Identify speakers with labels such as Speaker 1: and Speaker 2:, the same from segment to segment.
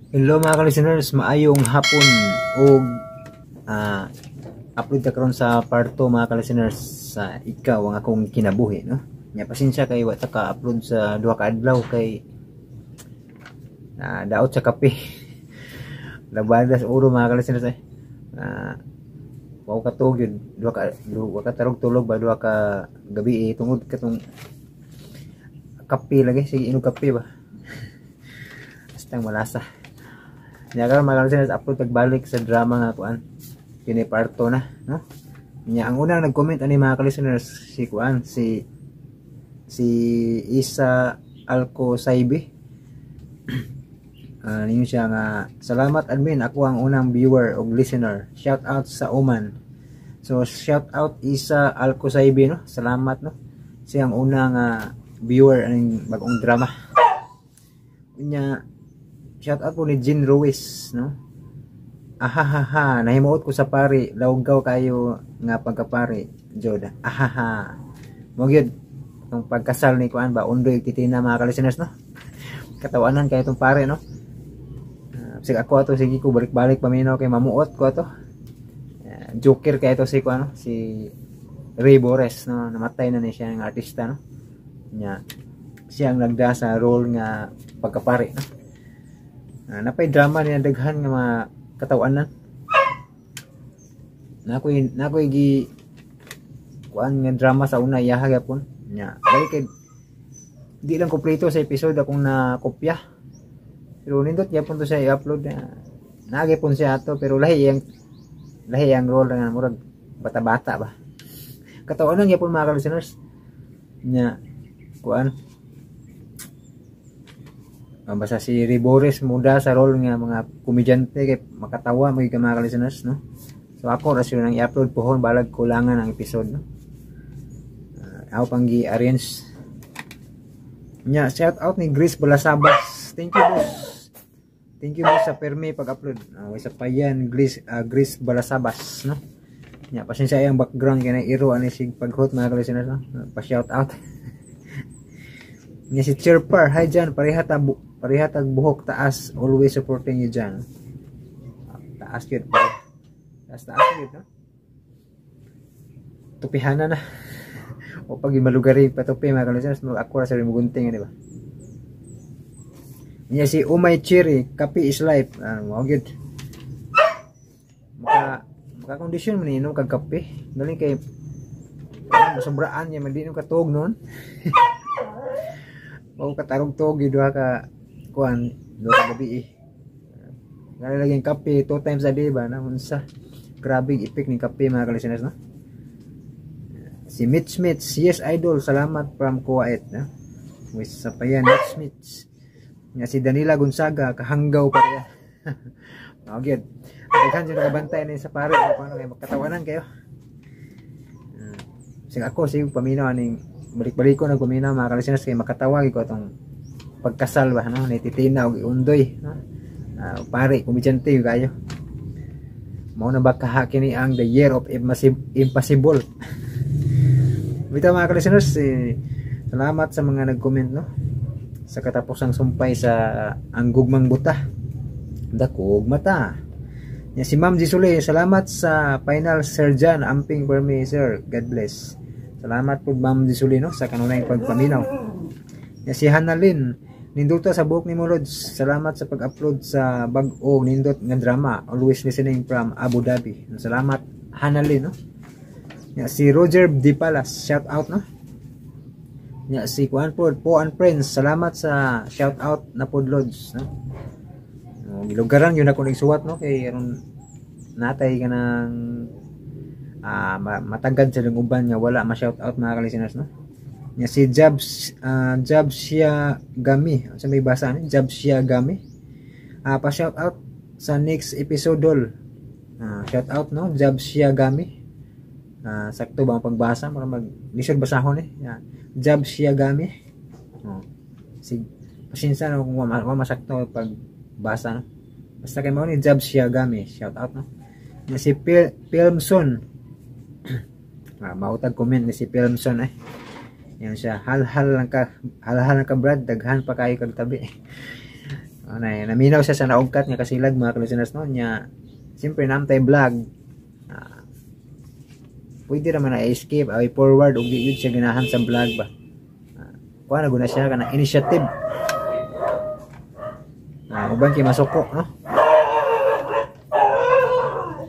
Speaker 1: Hello, mga ka-listeners, maayong hapon og upload ta karon sa part 2, mga ka-listeners, sa Ikaw ang Akong Kinabuhi, no. Nya pasensya kay wa ta ka upload sa 2 ka adlaw kay daot sa kape. Labada sa ulo, mga ka-listeners, eh. Wa ka tuog yun, duha ka tarog tulog ba, 2 ka gabi eh, tungod katong kape lagi, sige inom kape ba. Basta malasa. Nya karon, mga listeners, upload pagbalik sa drama nga kuan. Kini part 2 na, no? Nya ang unang nag-comment ani, mga listeners, si kuan, si si Isa Alco Saibi. Ninyo siya nga, "Salamat admin, ako ang unang viewer og listener. Shout out sa Oman." So shout out Isa Alco Saibi, no. Salamat, no. Siya ang unang viewer aning bagong drama. Nya shout out po ni Jean Ruiz, no. "Ahahaha, nahimuot ko sa pari, lawgaw kayo nga pagkapari, Joda. Ahaha." Mo gyud itong pagkasal ni kuan ba, Undoy Titina, mga ka-listeners, no. Katawanan kayo itong pare, no. Sige ako ato, sige ko balik-balik paminaw kay mamuot ko ato. Joker kay ito si kuan, no, si Ray Bores, no, namatay na ni siya ng artista, no. Nya siya ang nagda sa role nga pagkapari, no. Napay drama niya daghan nga mga katawanan. Nakoy gi kuan nga drama sa una iyaha gyapon. Nya, dali kay di lang kompleto sa episode akong na kopya. Pero nindot gyapon to siya i-upload na. Naa gyapon siya ato pero lahi ang role nga murag bata-bata ba. Katawanan gyapon, mga listeners. Nya kuan, basta si Ribores muda sa role nga mga komedyante kay makatawa mo ka, mga listeners, no. So ako ra siya nang i-upload pohon balag kulangan ang episode, no. Ako pang gi-arrange. Nya shout out ni Grace Balasabas. Thank you, boss. Thank you, boss, sa permi pag-upload. Sa payan Grace Balasabas, no. Nya pasensya ang background kay na iro ani sig paghot, mga listeners, no. Pa shout out. Nya si Chirpar, "Hi Jan, pareha tag buhok taas, always supporting you, Jan." Taas yun, pare. Taas taas yun, no? Tupihanan na. O pag malugari patupi, mga listeners, ako ra sa mugunting, di ba? Nya si Umay Cherry, "Kape is life." Mao gyud. Maka kondisyon man inom kag kape. Galing kay masobraan niya man di katuog noon. Mao katarog tuog duha ka kuan 2 ka gabi eh. Gani lagi ang kape two times a day ba na unsa. Grabe epek ni kape, mga listeners, no. Si Mitch Mitch, "Yes idol, salamat from Kuwait," no. With sa payan Mitch Mitch. Nga si Danila Gonzaga, "Kahanggaw pa riya." Mao gyud. Daghan siya nakabantay ni sa pare kung ano kay magkatawanan kayo. Sige ako sige paminaw aning balik-balik ko nagpaminaw, mga listeners, kay makatawa ko atong pagkasal ba, no, ni Titina og Undoy, no. Pare komedyante kayo. Mao na ba kaha kini ang the year of impossible. Bitaw, mga listeners, eh, salamat sa mga nag-comment, no, sa katapusang sumpay sa Ang Gugmang Buta. Dakog mata. Ya, si Ma'am Jisule, "Salamat sa final, Sir John, amping for me, sir. God bless." Salamat po, Ma'am Jisule, no, sa kanunay pagpaminaw. Ya, si Hanalin, "Nindota sa buhok ni mo, Lods. Salamat sa pag-upload sa bag-o nindot nga drama. Always listening from Abu Dhabi." Salamat, Hanalin, no. Ya, si Roger D. Palas, shout out, no. Ya, si Kuan po, Po and Prince, "Salamat sa shout out na pod, Lods," no. No, gilugaran yun ako nagsuwat, no, kay aron natay ka ng matagad sa uban nga wala ma-shout out, mga listeners, no. Nya si Jobs siya Gami, sa may basa ni Jobs siya Gami. Pa shout out sa next episode dol. Shout out, no, Jobs siya Gami. Sakto ba ang pagbasa? Mura mag lisod basahon eh. Yeah. Jobs siya Gami. Oh. Sig pasensya no kung wa masakto pagbasa, no. Basta kay mao ni Jobs siya Gami, shout out, no. Nya si Filmson. Mautag comment ni si Filmson eh. Yan siya, "Halhal lang ka, halhal lang ka, Brad, daghan pa kayo kag tabi." Ano, naminaw siya sa naugkat nga kasilag, mga kalisteners, no? Nya siyempre naamtay vlog, pwede raman na escape ay forward ug di yun siya ganahan sa vlog ba. Kuha na guna siya kana initiative. Uban kay masuko, no?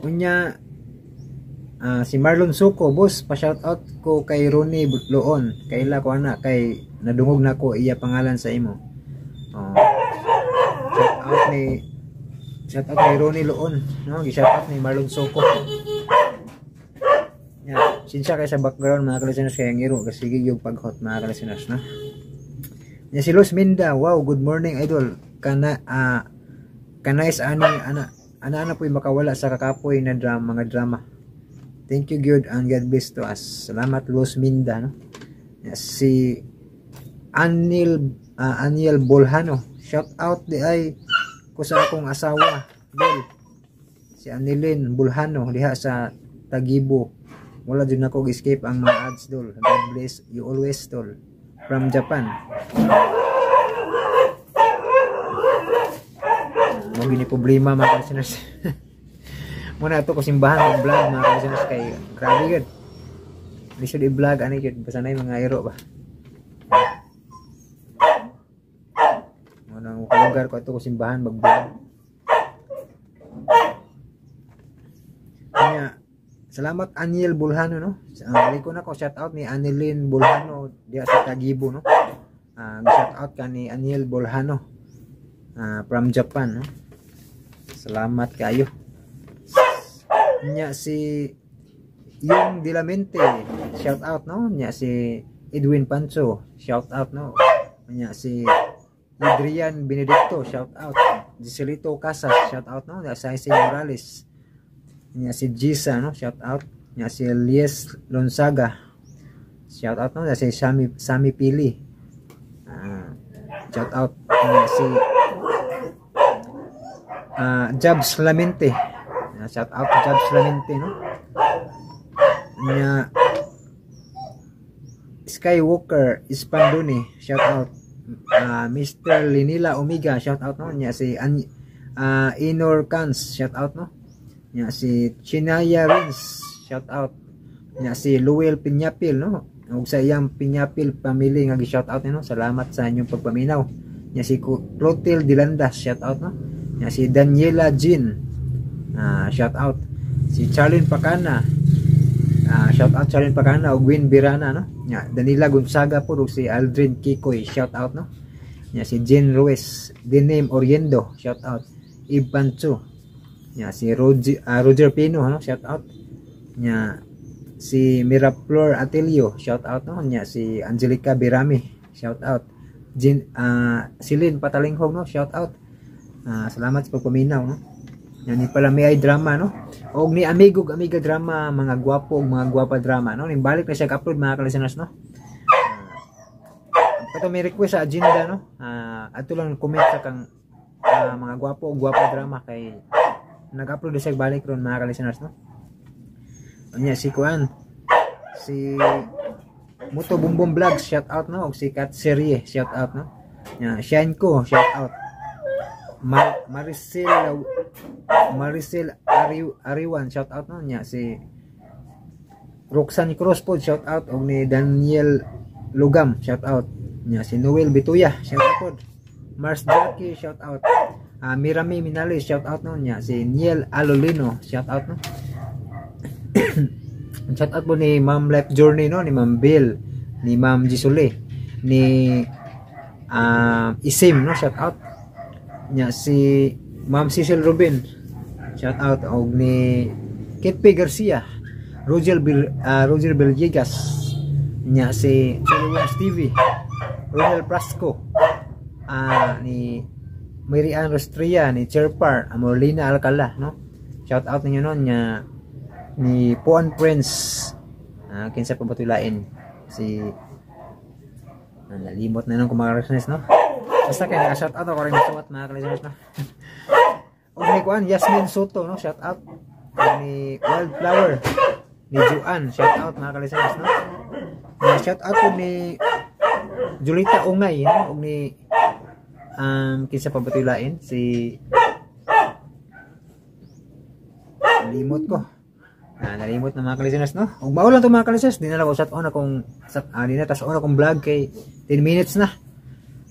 Speaker 1: Unya si Marlon Suko, "Boss, pa shout out ko kay Ronnie Loon. Kaila ko ana kay nadungog na ko iya pangalan sa imo." Oh. Shout out ni Ronnie Loon, no? Gi-shout out ni Marlon Suko. Yeah, sinsya kay sa background, mga kalisteners, kay ang iro kasi sige yung paghot, mga kalisteners, no? Nya si Luz Minda, "Wow, good morning, idol. Kana kanais ani ana ana ana po'y makawala sa kakapoy na drama, mga drama. Thank you good and God bless to us." Salamat, Luz Minda, no? Nya si Anil Aniel Bolhano, "Shout out di ay ko sa akong asawa, Bel. Si Anilin Bolhano diha sa Tagibo. Wala jud nako escape ang mga ads, dol. God bless you always, dol. From Japan." Mo gini problema, mga listeners. Muna ato ko simbahan og vlog, mga listeners, kay grabe gud. Lisod i-vlog ani gud basta nay mga iro ba. Mo nang lugar ko ato ko simbahan mag-vlog. Kanya, salamat, Aniel Bulhano, no. Balik ko na ko shout out ni Anilin Bulhano diha sa Tagibo, no. Shout out ka ni Aniel Bulhano from Japan, no. Salamat kayo. Nya si Yung Dilamente, shout out, no. Nya si Edwin Pancho, shout out, no. Nya si Adrian Benedicto, shout out. Giselito Casas, shout out, no. Nya si Isay Morales. Nya si Gisa, no, shout out. Nya si Elias Lonsaga, shout out, no. Nya si Sami Pili. Shout out. Nya si Jabs Lamente. Shout out to Jabs Lamente, no. Nya Skywalker Ispanduni, shout out. Mr. Linila Omega, shout out, no. Nya si Inor Kans, shout out, no. Nya si Chinaya Rins, shout out. Nya si Luel Piñapil, no. Ug sa iyang Piñapil family nga gi-shout out no. Salamat sa inyong pagpaminaw. Nya si Clotilde Dilandas, shout out, no. Nya si Daniela Jean, shout out. Si Charlene Pacana, shout out Charlene Pacana ug Gwen Birana, no. Nya Danila Gonzaga po ug si Aldrin Kikoy, shout out, no. Nya si Jean Ruiz, Dinem Oriendo, shout out. Ivan Chu. Nya si Roger Pino, no, shout out. Nya si Miraflor Atilio, shout out, no. Nya si Angelica Birami, shout out. Jean Celine Patalinghog, no, shout out. Salamat sa pagpaminaw, no. Nya ni pala may ay drama, no. Og ni amigo ug amiga drama, mga gwapo ug mga gwapa drama, no. Ning balik na siya upload, mga ka-listeners, no. Kato may request sa agenda, no. Ato lang comment sa kang mga gwapo ug gwapa drama kay nag-upload na siya balik ron, mga ka-listeners, no. Nya si Kuan, si Muto Bumbum Vlogs, shout out, no. Og si Kat Serie, shout out, no. Nya Shine ko, shout out. Maricel Maricel Ariwan, shout out, no. Nya si Roxanne Cruz po, shout out. Og ni Daniel Lugam, shout out. Nya si Noel Bituya, shout out po. Mars Jackie, shout out. Mirami Minali, shout out, no. Nya si Niel Alolino, shout out, no. Shout out po ni Ma'am Life Journey, no, ni Ma'am Bill, ni Ma'am Gisule, ni Isim, no, shout out. Nya si Ma'am Cecil Rubin, shout out. Og ni Kit P. Garcia, Roger Villegas, nya si Cholo TV, Ronald Prasco, ni Mary Ann Rostria, ni Chairpar, Amorlina Alcala, no. Shout out ninyo, no. Nya ni Puan Prince, kinsa pa ba tulain si nalimot na nung kumakaresnes, no. Basta kay naka shout out ako rin suwat, mga ka-listeners, no. Og ni kuan Yasmin Soto, no, shout out. Og ni Wildflower, ni Juan, shout out, mga ka-listeners, no. Ni shout out po ni Julita Ungay, no, og ni Kinsa pa ba ito'y lain? Si limot ko. Nalimot na mga kalisiners, no? Ug mao lang to mga kalisiners, di na lang ko sat on akong sat di na tas on akong vlog kay 10 minutes na.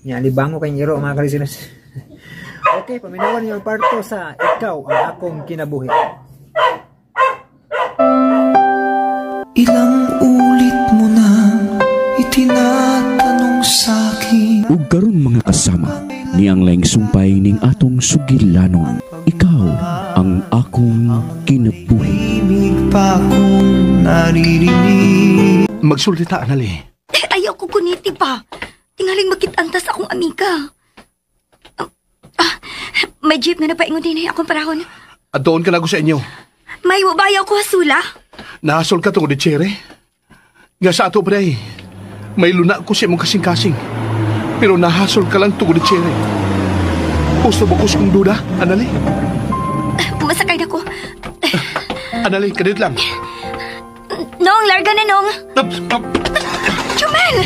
Speaker 1: Nya libango kay iro mga kalisiners. Okay, paminawan niyo ang part 2 sa Ikaw ang Akong Kinabuhi.
Speaker 2: Ilang ulit mo na itinatanong sa'kin.
Speaker 3: Ug karon mga kasama, niang laing sumpay ning atong sugilanon. Ikaw ang akong kinabuhi.
Speaker 2: Ibig pa kong naririnig.
Speaker 4: Magsulti ta, Anali.
Speaker 5: Eh, ayaw ko kuniti pa. Tingaling makitantas akong amiga. May jeep na napaingon din eh akong parahon.
Speaker 4: At doon ka na ko sa inyo.
Speaker 5: May wabayaw ko hasula.
Speaker 4: Nahasol ka tungod ni Chere. Nga sa ato, pre. May luna ko sa imong kasing-kasing. Pero nahasol ka lang tungod ni Chere. Gusto mo ko sa kong duda, Anali?
Speaker 5: Masakay na ko.
Speaker 4: Anali, kadit lang.
Speaker 5: Nong, larga na nong.
Speaker 4: Up, up.
Speaker 5: Jumel!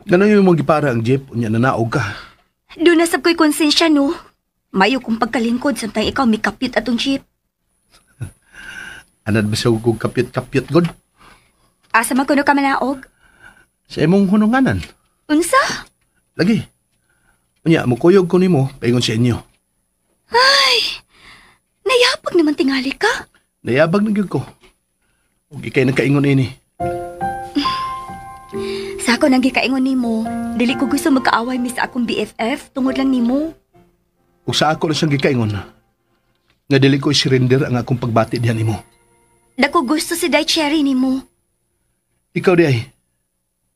Speaker 4: Ganun yung mong gipara ang jeep, unya nanaog ka.
Speaker 5: Doon na sab ko'y konsensya, no? Mayo kong pagkalingkod samtang ikaw may kapit atong jeep.
Speaker 4: Anad ba sa kong kapit-kapit, god?
Speaker 5: Asa man kuno ka manaog?
Speaker 4: Sa imong hununganan.
Speaker 5: Unsa?
Speaker 4: Lagi. Unya, mukuyog ko nimo, paingon sa inyo.
Speaker 5: Ay, nayapag naman tingali ka.
Speaker 4: Nayabag na gyud ko. Ug ikay nagkaingon ini.
Speaker 5: Sa ako nang gikaingon nimo, dili ko gusto magkaaway mi sa akong BFF tungod lang nimo.
Speaker 4: Ug sa ako lang siyang gikaingon. Nga dili ko i-surrender ang akong pagbati diha nimo.
Speaker 5: Dako gusto si Dai Cherry nimo.
Speaker 4: Ikaw di ay.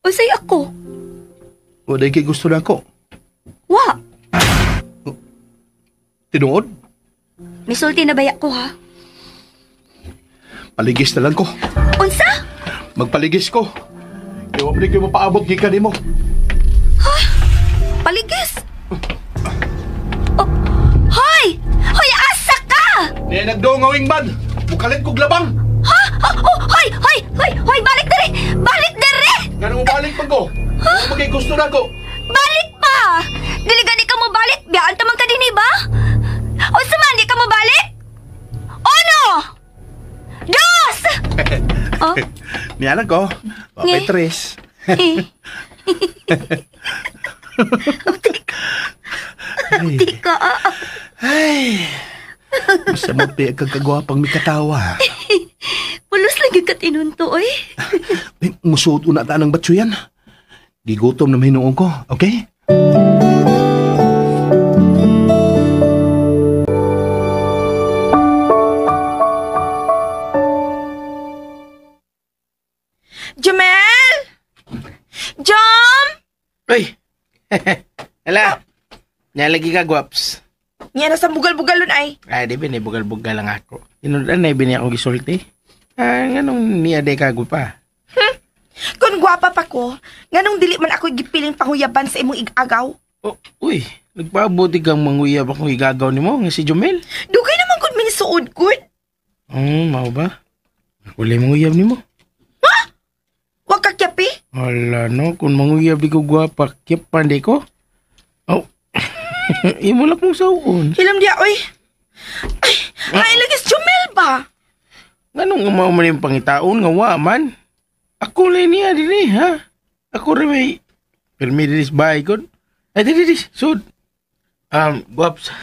Speaker 5: Unsay ako?
Speaker 4: Wa day kay gusto na ako.
Speaker 5: Wa.
Speaker 4: Tinuod?
Speaker 5: Misulti na baya ko ha.
Speaker 4: Paligis na lang ko.
Speaker 5: Unsa?
Speaker 4: Magpaligis ko. Kaya wa ko mapaabot gikan nimo.
Speaker 5: Ha? Paligis? Oh, hoy! Hoy, asa ka?
Speaker 4: Niya nagdoong nga wingman. Mukalit kog labang.
Speaker 5: Ha? Oh, hoy! Hoy! Hoy! Hoy! Balik dere! Balik dere!
Speaker 4: Ganun mo balik man ko. Ha? Magay gusto na ko.
Speaker 5: Balik pa! Dili gani ka mo balik. Biyaan ta man ka dinhi ba? Unsa man di ka mo balik? Uno! Dos! Oh?
Speaker 4: Niya lang ko. Okay, tres.
Speaker 5: Tika.
Speaker 4: Ay. Basta mo pa kang kagwapang mikatawa.
Speaker 5: Pulos lagi ka tinunto, oy.
Speaker 4: Ay, musuot una ta ng batso yan. Gigutom na mahinuon ko, okay?
Speaker 6: Jomel! Jom!
Speaker 7: Uy! Hala! Nalagi ka, guwaps.
Speaker 6: Niya na sa bugal-bugalon ay.
Speaker 7: Ay, di ba, bugal-bugal lang ako. Tinudan na, ibini akong gisulti. Ah, nganong niya day kago pa?
Speaker 6: Kung gwapa pa ko, nganong dili man ako gipiling panguyaban sa imong igagaw?
Speaker 7: Oh, uy, nagpaabuti kang manguyab akong igagaw nimo nga si Jomel.
Speaker 6: Dugay naman gud minisuod gud.
Speaker 7: Mao ba? Wala manguyab nimo.
Speaker 6: Ha? Wag ka kyapi?
Speaker 7: Wala no, kung manguyab di ko gwapa, kyapan di ko. Oh, imo lang kong sawon.
Speaker 6: Hilam diya, oy. Ay, ay lagi si Jomel ba?
Speaker 7: Nganong nga mao man yung pangitaon nga wa man? Ako lang niya diri, ha? Ako rin may pirmi diri sa bahay ko. Ay, diri, diri, sud. Guwaps,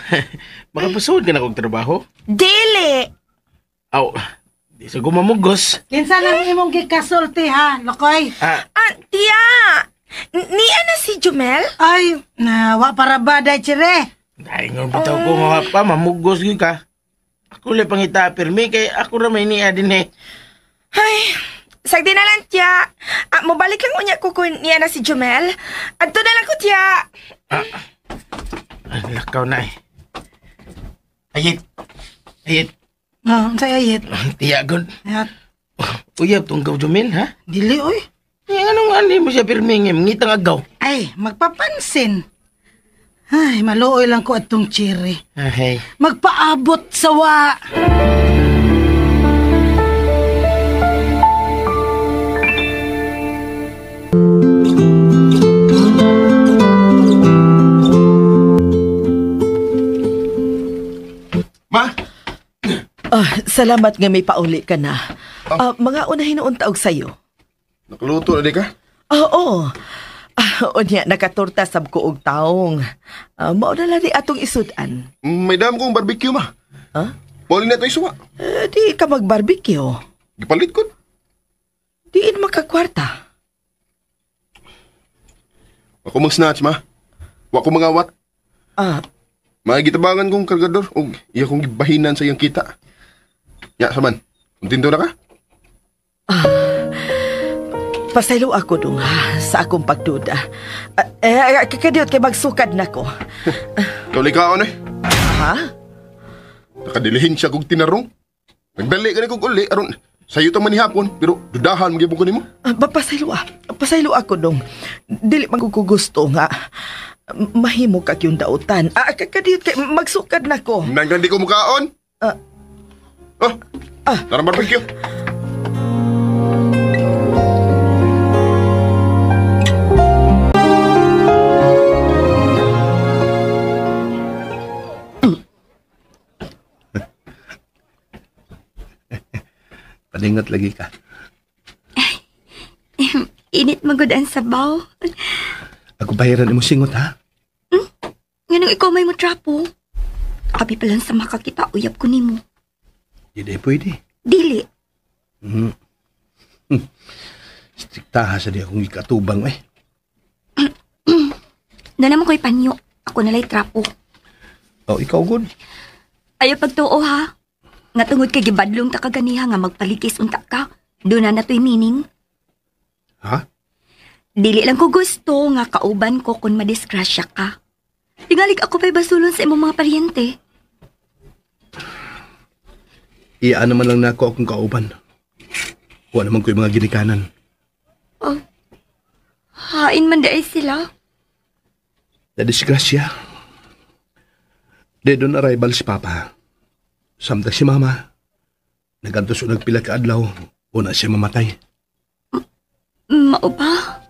Speaker 7: makapasud ka na kong trabaho?
Speaker 6: Dili!
Speaker 7: Aw, di sa gumamugos.
Speaker 8: Kinsa lang imong gikasulti ha, Lokoy?
Speaker 7: Ah,
Speaker 6: tiya! Niya na si Jomel?
Speaker 8: Ay, na, wa para ba, day, Chere?
Speaker 7: Ay, nga bitaw ko nga pa, mamugos gyud ka. Ako lang pangita pirmi, kay ako ra may niya din eh.
Speaker 6: Ay, sagdi na lang, tiya. Ah, mobalik lang unya ko kung niya na si Jomel. Adto na lang ko, tiya.
Speaker 7: Ah, lakaw na eh. Ayit. Ayit.
Speaker 8: Oh, unsay ayit?
Speaker 7: Tiya, god.
Speaker 8: Ayat.
Speaker 7: Uyab tong gaw, Jomel, ha?
Speaker 8: Dili, oy.
Speaker 7: Ay, anong ani mo siya pirmi nga, ngitang agaw?
Speaker 8: Ay, magpapansin. Ay, maluoy lang ko atong Cherry.
Speaker 7: Ay.
Speaker 8: Magpaabot sa wa.
Speaker 9: Salamat nga may pauli ka na. Mga unahin noon taog sa'yo.
Speaker 4: Nakaluto na di ka?
Speaker 9: Oo. Unya, nakaturta sab ko og taong. Mao na lang di atong isudan.
Speaker 4: May dam kong barbecue, ma.
Speaker 9: Ha?
Speaker 4: Pauli na ito isuwa.
Speaker 9: Di ka mag-barbecue.
Speaker 4: Gipalit ko.
Speaker 9: Diin makakwarta.
Speaker 4: Ako mag-snatch, ma. Wa ko mangawat. Magitabangan kong kargador og iya kong gibahinan sa iyang kita. Ya, saman. Kontento na ka?
Speaker 9: Pasaylo ako dong ha, sa akong pagduda. Kakadiyot kay magsukad na ko.
Speaker 4: Kauli ka ako, eh.
Speaker 9: Ha?
Speaker 4: Nakadilihin siya kong tinarong. Nagdali ka na kong uli, aron sayo ta man ni hapon, pero dudahan magyapon ko nimo.
Speaker 9: Pasaylo ah. Pasaylo ako dong. Dili man ko gusto nga mahimo kag yung dautan. Kakadiyot kay magsukad na ko.
Speaker 4: Nanggan di ko mukaon. Tara barbecue.
Speaker 7: Paningot lagi ka.
Speaker 5: Init magud ang sabaw.
Speaker 7: Ako bayaran mo singot, ha?
Speaker 5: Nganong ikaw may motrapo? Abi pa lang sa makakita, uyab ko nimo.
Speaker 7: Hindi pwede.
Speaker 5: Dili.
Speaker 7: Striktaha sa di akong ikatubang, eh.
Speaker 5: Na naman ko'y panyo. Ako nalay trapo.
Speaker 7: Oh, ikaw, good.
Speaker 5: Ayaw pagtuo, ha? Nga tungod kay gibadlong ta kaganiha nga magpaligis unta ka. Doon na nato'y meaning.
Speaker 7: Ha?
Speaker 5: Dili lang ko gusto nga kauban ko kung madisgrasya ka. Tingalig ako pa'y basulon sa imong mga paryente.
Speaker 7: Iyaan naman lang na ako akong kauban. Wa naman ko yung mga ginikanan.
Speaker 5: Oh, hain man daay sila.
Speaker 7: Na disgrasya. Dead on arrival si Papa. Samtang si Mama. Nagantos o nagpila ka adlaw, una siya mamatay.
Speaker 5: Mao ba?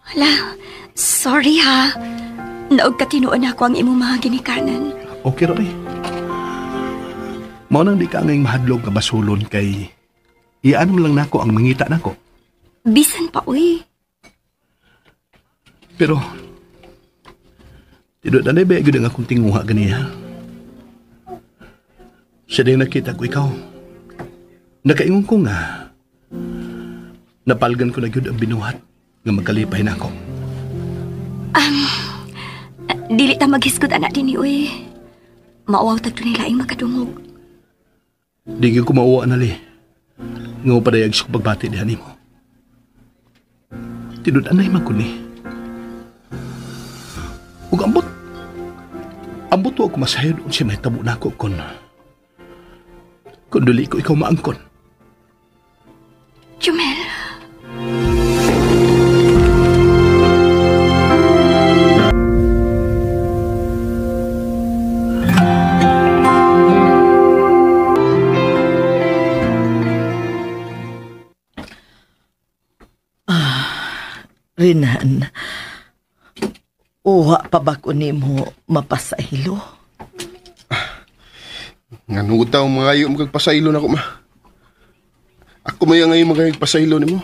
Speaker 5: Hala, sorry ha. Naog katinuan ako ang imong mga ginikanan.
Speaker 7: Okay ra eh. Mao nang di ka ngayong mahadlog nga basulon kay iyaan mo lang nako ang mangita nako.
Speaker 5: Bisan pa, uy.
Speaker 7: Pero tinuod na ba gyud ang akong tinguha ganiha. Sa ding nakita ko ikaw, nakaingon ko nga napalgan ko na gyud ang binuhat nga magkalipay na ako.
Speaker 5: Dili ta maghisgot anak dinhi, uy. Mauwaw tagto nila ang makadungog.
Speaker 7: Di gyud ko mauwa nali. Nga padayag sa pagbati diha nimo. Tinud anay man ko ni. Ug ambot wa ko masayod unsa may tabo nako kon dili ko ikaw maangkon.
Speaker 5: Jumel.
Speaker 9: Rinan, uwa pa ba ko nimo mapasaylo?
Speaker 4: Nga nung taong mga ayaw magpasaylo na ko, ma. Ako maya ngayon magpasaylo nimo.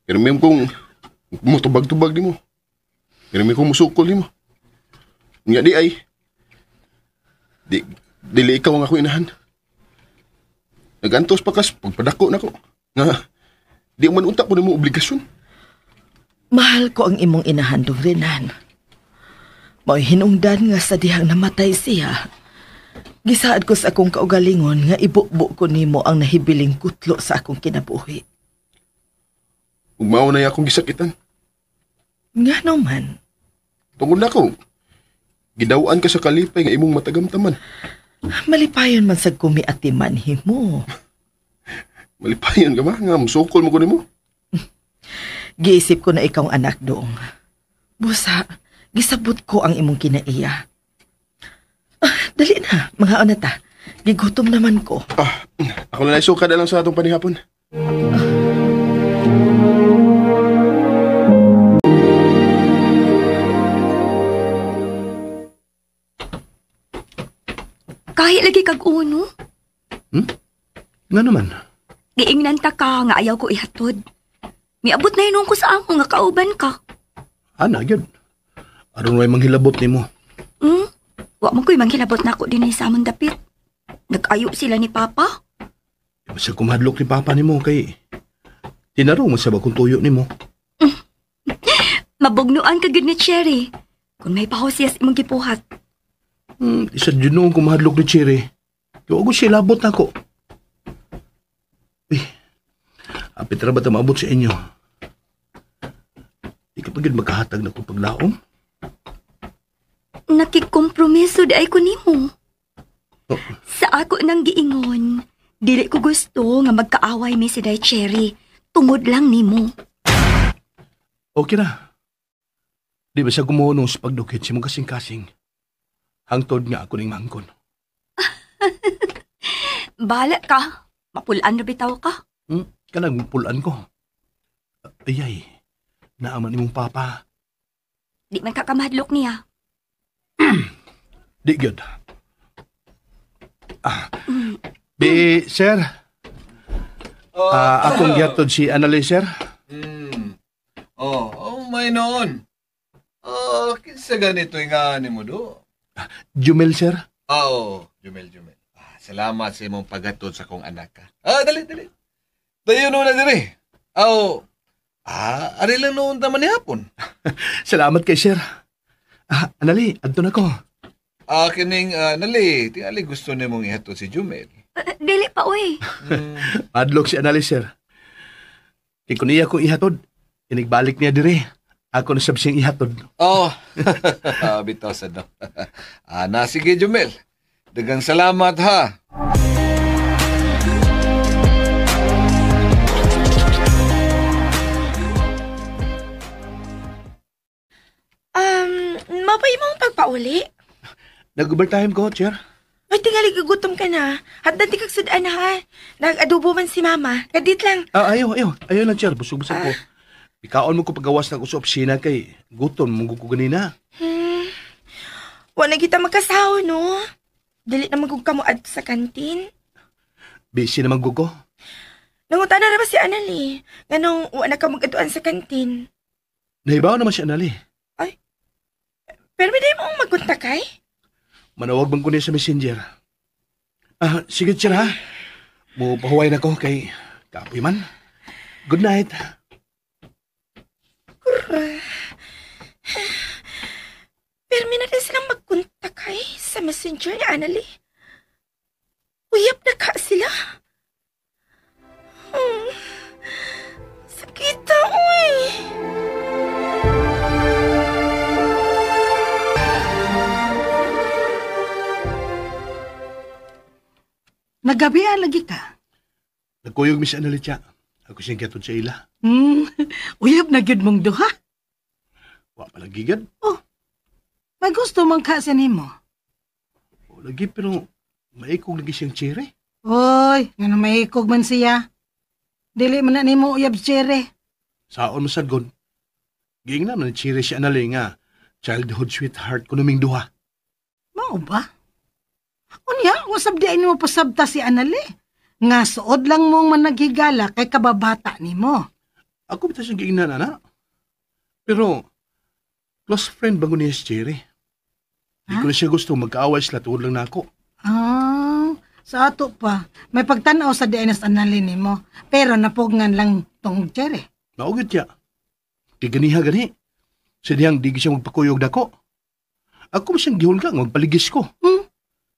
Speaker 4: Pero may kong mutubag-tubag nimo. Pero may kong musukol nimo. Nga di ay. Dili ikaw ang ako inahan. Nagantos pa kas pagpadako na ko. Nga di man unta ko nimo obligasyon.
Speaker 9: Mahal ko ang imong inahan dong, Renan. Mao'y hinungdan nga sa dihang namatay siya. Gisaad ko sa akong kaugalingon nga ibubo ko nimo ang nahibiling kutlo sa akong kinabuhi.
Speaker 4: Ug mao na akong gisakitan.
Speaker 9: Nga naman.
Speaker 4: Tungod na ko, gidaw-an ka sa kalipay nga imong matagamtaman.
Speaker 9: Malipayon man sa kumiatiman himo.
Speaker 4: Malipayon ka ba? Nga musukol mo ko nimo.
Speaker 9: Giisip ko na ikaw ang anak doong. Busa, gisabot ko ang imong kinaiya. Dali na, mga anata. Gigutom naman ko.
Speaker 4: Ako na naisuka na lang sa atong panihapon.
Speaker 5: Kahit lagi kag uno.
Speaker 7: Nga naman.
Speaker 5: Giingnan ta ka nga ayaw ko ihatod. Miabot na hinuon ko sa amo nga kauban ka.
Speaker 7: Ana, gyud. Aron way manghilabot nimo.
Speaker 5: Hmm? Wa man ko'y manghilabot na ako dinhi sa among dapit. Nag-ayo sila ni Papa.
Speaker 7: Basta kumahadlok ni Papa nimo kay tinarong mo sa bagong tuyo nimo.
Speaker 5: Mabugnuan ka gyud ni Cherry. Kung may pahaw siya sa imong gipuhat.
Speaker 7: Isa dyan noong kumahadlok ni Cherry. Kaya ako siya labot na ako. Uy, apit ra ba ito maabot sa inyo? Di ka pa gyud magkahatag na kong paglaom?
Speaker 5: Nakikompromiso di ay ko nimo.
Speaker 7: Oh.
Speaker 5: Sa ako nang giingon, dili ko gusto nga magkaaway mi si Day Cherry. Tungod lang nimo.
Speaker 7: Okay na. Di ba siya gumuhunong sa pagdukit si mong kasing-kasing? Hangtod nga ako ning mangkon.
Speaker 5: Bala ka. Mapulaan na bitaw ka.
Speaker 7: Kanang pulaan ko. Ayay, naaman nimong papa.
Speaker 5: Di man ka kamahadlok niya.
Speaker 7: Di gyud. Bi, sir. Akong gihatod si Annalise, sir.
Speaker 10: Oh, may noon. Oh, kinsa ganito nga ni mo do?
Speaker 7: Jumel, sir.
Speaker 10: Oo, Jumel. Salamat sa imong paghatod sa kong anak ka. Dali, dali. Dayon na diri. Aw. Ari lang noon taman ni hapon.
Speaker 7: Salamat kay sir. Anali, adto na ko.
Speaker 10: Kining Anali, tingali gusto nimong ihatod si Jumel.
Speaker 5: Dili pa oy.
Speaker 7: Adlok si Anali, sir. Kay kun iya kong ihatod, inigbalik niya diri. Ako na sab siyang ihatod.
Speaker 10: Oh. Bitaw sa no. Na sige Jumel. Daghang salamat ha.
Speaker 6: Mapay mong pagpauli?
Speaker 7: Nag-overtime ko, chair.
Speaker 6: Ay, tingali, gugutom ka na. Hatdan ti kag sudan ha. Nag-adobo man si mama. Kadit lang.
Speaker 7: Ayaw, ayaw. Ayaw lang, chair. Busog-busog ko. Ikaon mo ko pagawas na ko sa opisina kay gutom mong ko ganina.
Speaker 6: Wa na kita magkasaw, no? Dili na magug ka mo adto sa kantin.
Speaker 7: Busy na magug ko.
Speaker 6: Nangutan na ba si Anali? Nganong wa na ka mag-atuan sa kantin.
Speaker 7: Nahibaw naman si Anali.
Speaker 6: Ay, pero may mo ang magkontak ay?
Speaker 7: Manawag bang ko niya sa messenger. Sige, chair ha. Mupahuway na ko kay kapoy man. Good night.
Speaker 6: Kura. Pero may na rin silang magkontak ay sa messenger ni Anali. Uyap na ka sila. Sakita, uy.
Speaker 8: Nagabian lagi ka.
Speaker 7: Nagkuyog mi si Anali siya. Ako siyang gihatod sa ila.
Speaker 8: Uyab na gyud mong duha.
Speaker 7: Wa pa lagi gad.
Speaker 8: Oh, may gusto man ka sa nimo.
Speaker 7: O, lagi pero maikog lagi siyang chere.
Speaker 8: Oy, ngano maikog man siya. Dili man na nimo uyab chere.
Speaker 7: Saon man sad god. Giingnan man ni chere si Anali nga childhood sweetheart ko numing duha.
Speaker 8: Mao ba? Unya, wasab di ay nimo pasabta si Anali. Nga suod lang mong managhigala kay kababata nimo.
Speaker 7: Ako bitaw siyang giingnan, ana. Pero, close friend ba ko niya si Cherry? Di ko na siya gusto magkaaway sila tuod lang na ako.
Speaker 8: Sa ato pa, may pagtanaw sa di ay nas Anali nimo. Pero napugngan lang tong Cherry.
Speaker 7: Maugit siya. Di ganiha gani. Sa diyang di siya magpakuyog dako. Ako ba siyang gihulga magpaligis ko.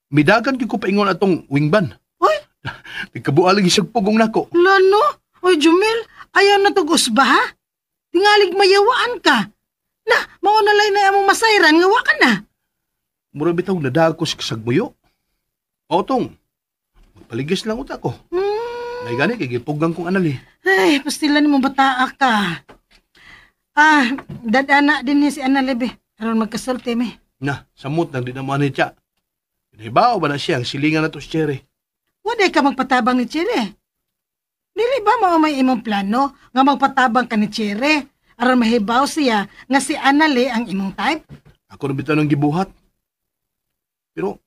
Speaker 7: Midagan gyud ko paingon atong wingban.
Speaker 8: Uy!
Speaker 7: Nagkabuha lagi siyang pugong nako.
Speaker 8: Lano? Uy, Jumel, ayaw na tog usba, ha? Tingalig mayawaan ka. Na, mauna lay na among masayran, nga wa ka na.
Speaker 7: Mura bitaw nadag ko sa kasagmuyo. O tong, magpaligis lang uta ko. May gani, kay gipugang kong anali.
Speaker 8: Ay, pastila ni mo bataa ka. Dadana din ni si Anali, be. Aron magkasulti, me.
Speaker 7: Na, samot nang di na mo anay siya. Nahibaw ba na siya ang silingan na to si Cherry?
Speaker 8: Waday ka magpatabang ni Cherry. Dili ba mao may imong plano nga magpatabang ka ni Cherry? Aron mahibaw siya nga si Anali ang imong type?
Speaker 7: Ako na bitaw ng gibuhat. Pero,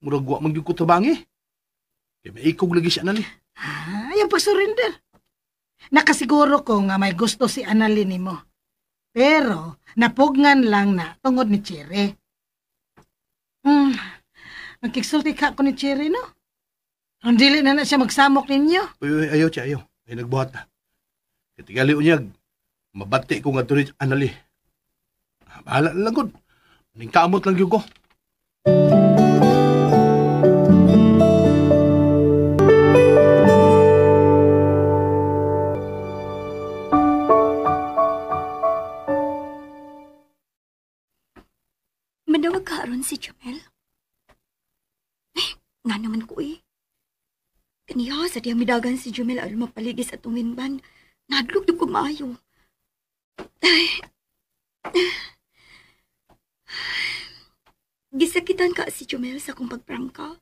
Speaker 7: murag wa man gyud ko tabangi. Kay maikog lagi si Anali.
Speaker 8: Ah, ayaw pag-surrender. Nakasiguro ko nga may gusto si Anali nimo. Pero napugnan lang na tungod ni Cherry. Nagkiksulti ka ko ni Cherry, no? Ang dili na siya magsamok ninyo.
Speaker 7: Uy, ayaw siya, ayaw. Ay nagbuhat na. Katigali unyag, mabati ko nga ni Anali. Bahala na lang gud. Ningkamot lang yun ko.
Speaker 5: Manawag ka aron si Jumel? Eh, nga naman ko eh. Kaniya, sa diyang midagan si Jumel aron mapaligis at tuminban. Nadlog ko maayo. Ay. Gisakitan ka si Jumel sa kong pagprangka.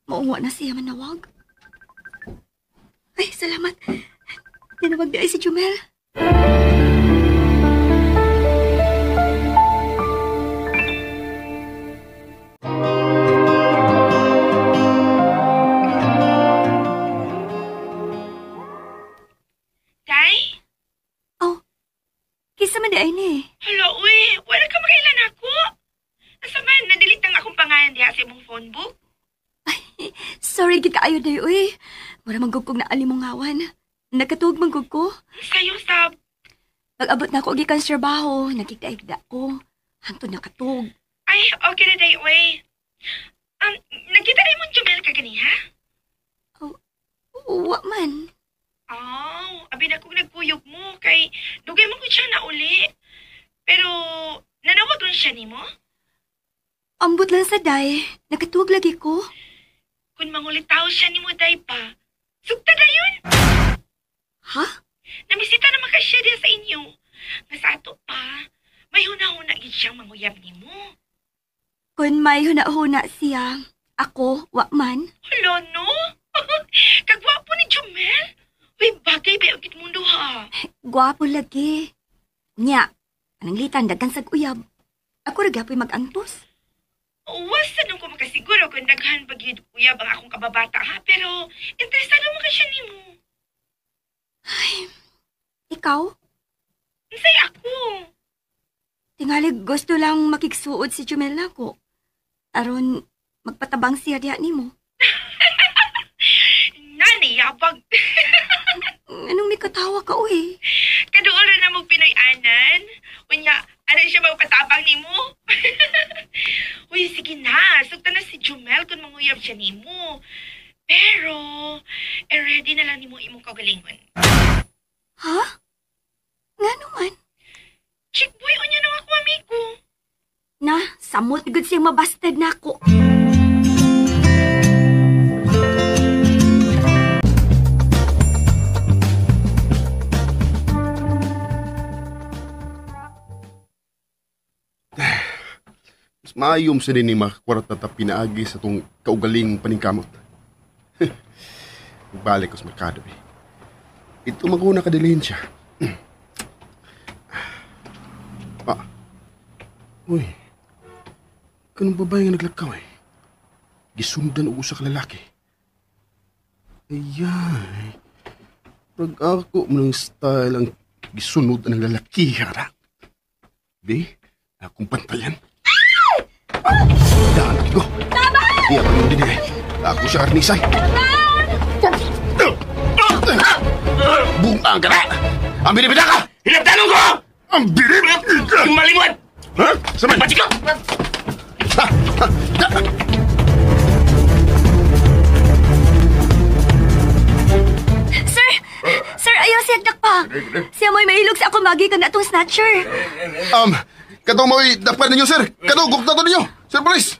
Speaker 5: Maunwa na siya manawag. Ay, salamat. Nanawag di ay si Jumel.
Speaker 6: Day?
Speaker 5: Oh, kisa man di ay ni.
Speaker 6: Hala, uy. Wala ka makailan ako. Asa man, nadelete ang akong pangalan diha sa imong phone book.
Speaker 5: Ay, sorry, gid kaayo day, uy. Mura manggugkog na alimungawan. Nakatuog manggug ko.
Speaker 6: Sayo, sab.
Speaker 5: Pag-abot na ako gikan sa trabaho, nagkigda-igda ko. Hangtod nakatuog.
Speaker 6: Ay, okay na day, uy. Nagkita na imong Jumel ka ganiha?
Speaker 5: Oh, wa man.
Speaker 6: Oh, abi na kong nagkuyog mo kay dugay mo ko siya na uli. Pero nanawag ron siya nimo?
Speaker 5: Ambot lang sa day, nakatuog lagi ko.
Speaker 6: Kung mangulitaw siya nimo day pa, sugta na yun.
Speaker 5: Ha?
Speaker 6: Namisita naman ka siya diya sa inyo. Nga sa ato pa, may huna-huna gid siyang manguyab nimo.
Speaker 5: Kung may huna-huna siya, ako, wa man.
Speaker 6: Hala, no? Kagwapo ni Jumel. Uy, bagay ba yung mundo ha?
Speaker 5: Gwapo lagi. Nya, anang litan, daghan sag uyab. Ako ra gyapoy mag-antos.
Speaker 6: Wasa nung ko makasiguro kung daghan pag uyab ang akong kababata ha, pero interesado mo ka siya nimo.
Speaker 5: Ay, ikaw?
Speaker 6: Unsay ako?
Speaker 5: Tingali gusto lang makigsuod si Jumel nako. Aron magpatabang siya diha nimo.
Speaker 6: Nani, yabag.
Speaker 5: Anong may katawa ka, uy?
Speaker 6: Kaduol na mong Pinoy anan. Unya, ano siya magpatabang nimo? Uy, sige na. Sugta na si Jumel kung manguyab siya nimo. Pero, ready na lang nimo imong kaugalingon.
Speaker 5: Ha? Nga naman?
Speaker 6: Chick boy, unya na ako, amigo.
Speaker 5: Na, samot gud siyang mabasted na ako.
Speaker 4: Mas maayom sa din ni makakwarta ta pinaagi sa itong kaugaling paningkamot. Balik ko sa merkado eh. Ito maguna kadilhin siya. Ah. Uy. Kanong babae nga naglakaw eh. Gisundan og usa ka lalaki. Ayay. Pag ako mo ng style ang gisunod ang lalaki, hara. Di, akong pantayan. Ah, daan ko. Iya pa din eh. Ako sa Arnisay. Bungang ka na! Ang binibida ka!
Speaker 7: Hinaptanong ko!
Speaker 4: Ang binibida!
Speaker 7: Malimot!
Speaker 4: Ha? Saman!
Speaker 7: Pati ka!
Speaker 5: Sir! Sir, ayaw siya dakpa. Siya mo'y mailog sa ako magi ka na itong snatcher.
Speaker 4: Katong mo'y dakpan ninyo, sir! Katong gukta to ninyo! Sir, police!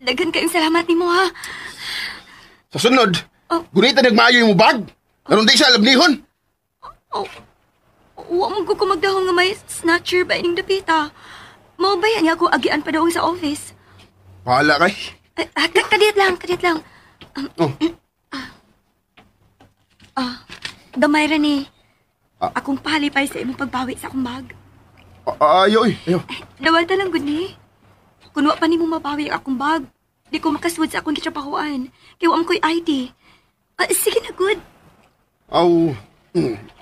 Speaker 5: Daghan kayong salamat nimo ha.
Speaker 4: Sa sunod, oh. Gunita nagmaayo yung bag. Karon di siya labnihon.
Speaker 5: Oh, wa man ko magdahong nga may snatcher ba ining dapita. Mao ba yan ako agian pa daw sa office?
Speaker 4: Bahala kay.
Speaker 5: Kadiyat lang, kadiyat lang. Gamay ra ni. Akong palipay sa imong pagbawi sa akong bag.
Speaker 4: Ayo, oy. Ayo.
Speaker 5: Dawata lang gud ni. Kun wa pa nimo mabawi ang akong bag, di ko makasud sa akong gitrabahoan. Kay wa man ko'y ID. Sige na gud.
Speaker 4: Aw,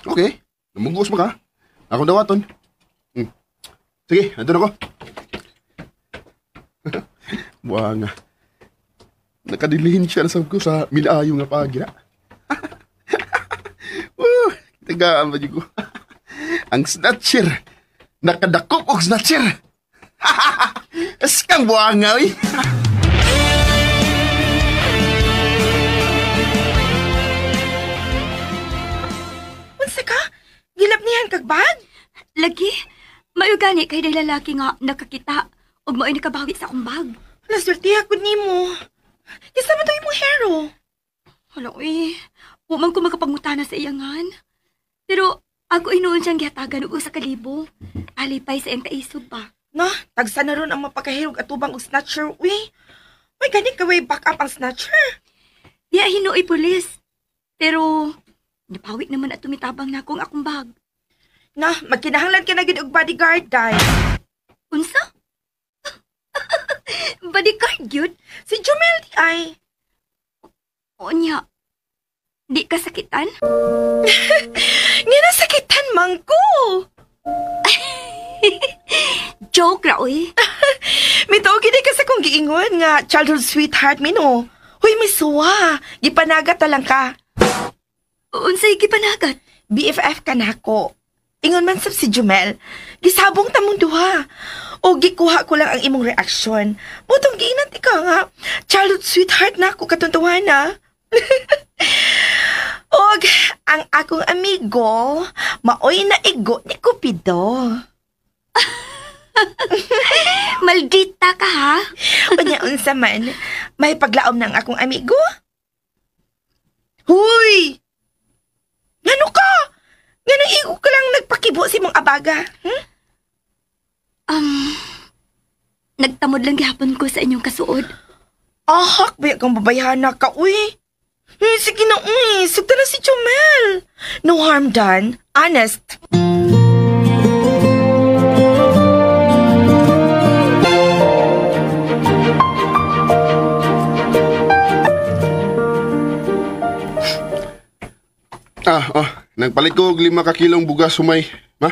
Speaker 4: okay. Namugos mo ka. Akong dawaton. Sige, andun ako. Buha nga. Nakadilihin siya na sab ko sa milaayo nga pagina. Tagaan ba ko? Ang snatcher. Nakadakop og snatcher. Eskang buha nga, oy.
Speaker 6: Unsa ka? Gilabnihan kag bag?
Speaker 5: Lagi, mayo gani kay day lalaki nga nakakita ug mao'y nakabawi sa akong bag.
Speaker 6: Hala, sultiha ko nimo. Kinsa man to imong hero?
Speaker 5: Hala, oy. Wa man ko makapangutana sa iyangan. Pero ako inuon siyang gihatagan og usa ka libo. Alipay sa iyang kaisog ba.
Speaker 6: No, tagsa na ron ang mapakahirog atubang og snatcher, uy. Uy, gani ka way back up ang snatcher.
Speaker 5: Diya hinuoy pulis. Pero napawi naman at tumitabang na akong akong bag.
Speaker 6: Na, magkinahanglan ka na gid og bodyguard, day.
Speaker 5: Unsa? Bodyguard yun?
Speaker 6: Si Jumel di ay.
Speaker 5: Unya, di ka sakitan?
Speaker 6: Nga nasakitan man ko.
Speaker 5: Joke ra, oy.
Speaker 6: Mituo gid ka sa kong giingon nga childhood sweetheart mi no. Huy, misuwa. Gipanagat ta lang ka.
Speaker 5: Unsay gipanagat?
Speaker 6: BFF ka nako. Ingon man sab si Jumel. Gisabong tamong duha. O gikuha ko lang ang imong reaksyon. Mutong giinat ikaw nga childhood sweetheart nako katuntuhan na. Og ang akong amigo, maoy na igo ni Cupido.
Speaker 5: Maldita ka, ha?
Speaker 6: Unya unsa man, may paglaom ng akong amigo? Huy! Ngano ka? Ngano igo ka lang nagpakibo si mong abaga? Hmm?
Speaker 5: Nagtamod lang gihapon ko sa inyong kasuod.
Speaker 6: Ahak, ba kang babayhana ka, uy? Sige na, uy. Sugta na si Jumel. No harm done. Honest.
Speaker 4: Nagpalit ko og 5 ka kilong bugas humay, ma.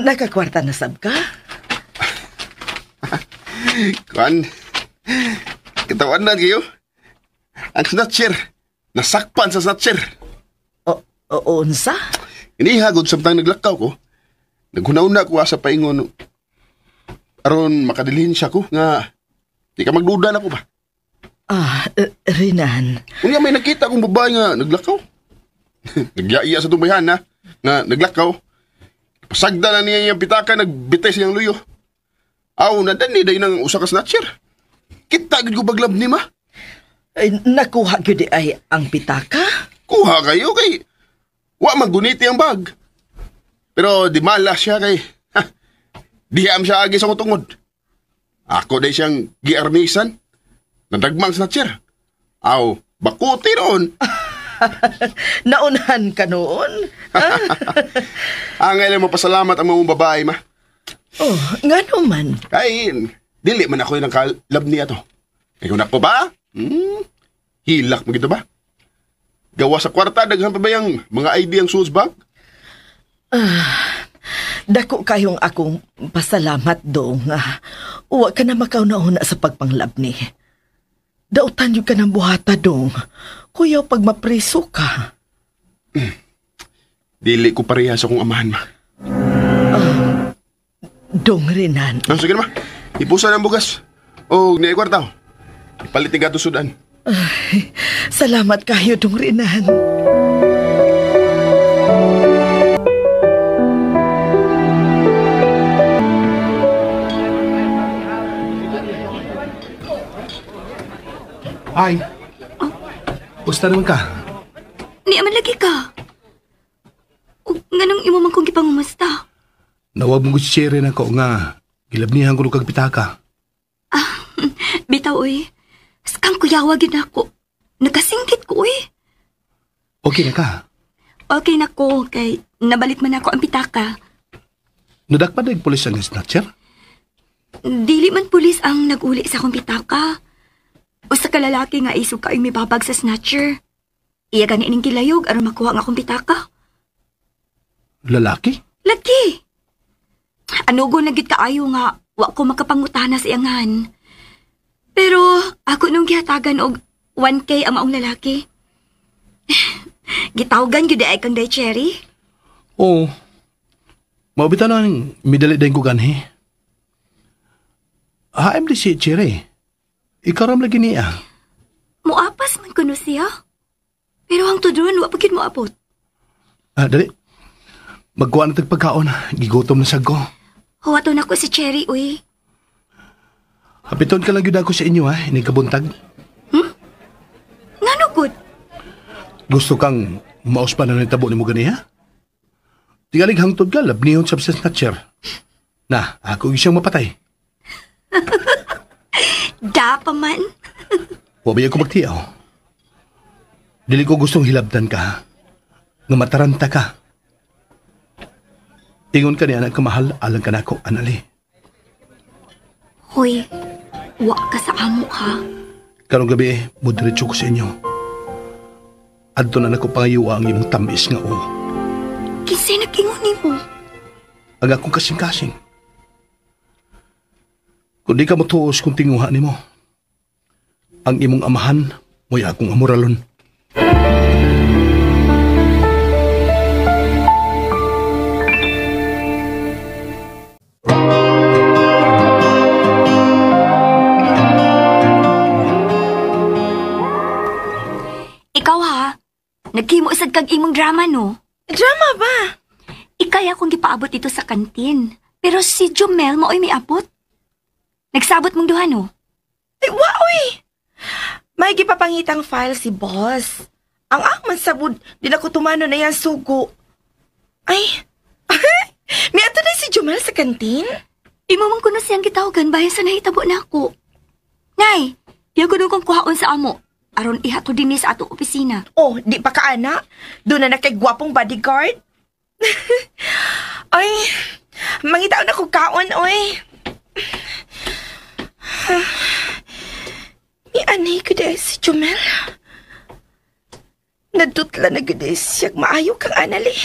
Speaker 9: Nakakwarta na sab ka?
Speaker 4: Kuan. Katawan na kayo. Ang snatcher. Nasakpan sa snatcher.
Speaker 9: O unsa?
Speaker 4: Inihagod samtang naglakaw ko. Naghunaw-na ko sa paingon. Aron makadilhin siya ko nga di ka magduda na ko ba.
Speaker 9: Renan.
Speaker 4: Unya may nakita akong babae nga naglakaw. Nagyaiya sa tumbayan na nga naglakaw. Pasagda na niya iyang pitaka, nagbitay siyang luyo. Aw, nadani day ng usa ka snatcher. Kita gid ko baglab ni ma.
Speaker 9: Ay, nakuha gyud ay ang pitaka?
Speaker 4: Kuha kayo kay wa maguniti ang bag. Pero di mala siya kay diham siya agi sa tungod. Ako day siyang giarnisan. Nadagmang snatcher. Aw, bakuti roon.
Speaker 9: Naunahan ka noon?
Speaker 4: Ang ilang mapasalamat ang mga babae, ma.
Speaker 9: Oh, nga naman.
Speaker 4: Kay, dili man ako yung kalab niya to. Ikaw na ko ba? Hilak mo gito ba? Gawa sa kwarta, daghan pa ba yung mga ID ang shoes bag?
Speaker 9: Dako kayong akong pasalamat dong. Uwa ka na makauna-una sa pagpanglabni. Dautan yun ka ng buhata dong. Kuya, pag mapreso ka.
Speaker 4: Dili ko pareha sa kong amahan, ma.
Speaker 9: Dong Renan.
Speaker 4: Sige na, ma. Ipusan ang bugas. O, niya kwarta. Ipalit ni gato sudan.
Speaker 9: Ay, salamat kayo, Dong Renan.
Speaker 11: Ay. Gusto naman ka?
Speaker 5: Ni man lagi ka. O, nganong imo man kong gipangumusta?
Speaker 11: Nawag mo si Sherry na ko nga. Gilabnihan ko kag pitaka.
Speaker 5: Bitaw, oy. Skang kuyawa gid ako. Nakasingkit ko, oy.
Speaker 11: Okay na ka?
Speaker 5: Okay na ko, kay nabalik man ako ang pitaka.
Speaker 11: Nadakpan na pulis ang snatcher?
Speaker 5: Dili man pulis ang nag-uli sa akong pitaka. Usa ka lalaki nga isog kayo may babag sa snatcher. Iya gani ining gilayog aron makuha ang akong pitaka.
Speaker 11: Lalaki?
Speaker 5: Lagi! Anugo na gid kaayo nga wa ko makapangutana sa iyangan. Pero ako nung gihatagan og 1K ang maong lalaki. Gitawgan gyud ay kang day Cherry.
Speaker 11: Oo. Maubita na ang midali din ko ganhi. HM di si Cherry. Ikaw ram lagi niya.
Speaker 5: Muapas man kuno siya. Pero ang tudron wa pa gyud moabot.
Speaker 11: Ah, dali. Magkuha na tagpagkaon. Gigutom na sad ko.
Speaker 5: Huwaton ako si Cherry, uy.
Speaker 11: Hapiton ka lang yun ako sa inyo, ha? Ini kabuntag.
Speaker 5: Ngano gud?
Speaker 11: Gusto kang mauspa na nitabo ni mo gani, ha? Tingalig hangtod ka, labnihon sa snatcher. Na, ako siyang mapatay.
Speaker 5: Da pa man.
Speaker 11: Wa ba ko magtiyaw? Dili ko gustong hilabdan ka, ha? Nga mataranta ka. Ingon ka ni anak kamahal, alang ka nako, anali.
Speaker 5: Hoy, wa ka sa amo, ha?
Speaker 11: Karong gabi, mudiretso ko sa inyo. Adto na nako pangayuwa ang imong tamis nga o.
Speaker 5: Kinsay nag-ingon nimo?
Speaker 11: Ang akong kasing-kasing. Kung di ka motuos kung tinguha nimo, ang imong amahan mo'y akong amoralon.
Speaker 5: Ikaw ha, nagkimo isad kag imong drama, no?
Speaker 6: Drama ba?
Speaker 5: Ikay akong gipaabot dito sa kantin. Pero si Jumel mao'y miabot. Nagsabot mong duha, no?
Speaker 6: Ay, wa, uy! May gipapangitang file si boss. Ang akman sabod, di na ko tumano na yan sugo. Ay, miato na si Jumel sa kantin?
Speaker 5: Imo man kuno siyang gitawagan bahin sa nahitabo na ako. Nay, iya kuno kong kuhaon sa amo. Aron ihato dinhi sa atong opisina.
Speaker 6: Oh, di pa ka, ana. Doon na nakay gwapong bodyguard. Ay, mangitaon ako kaon, oy. Ni anay ko dahil si Jumel. Nadutla na gud siya maayo kang anali.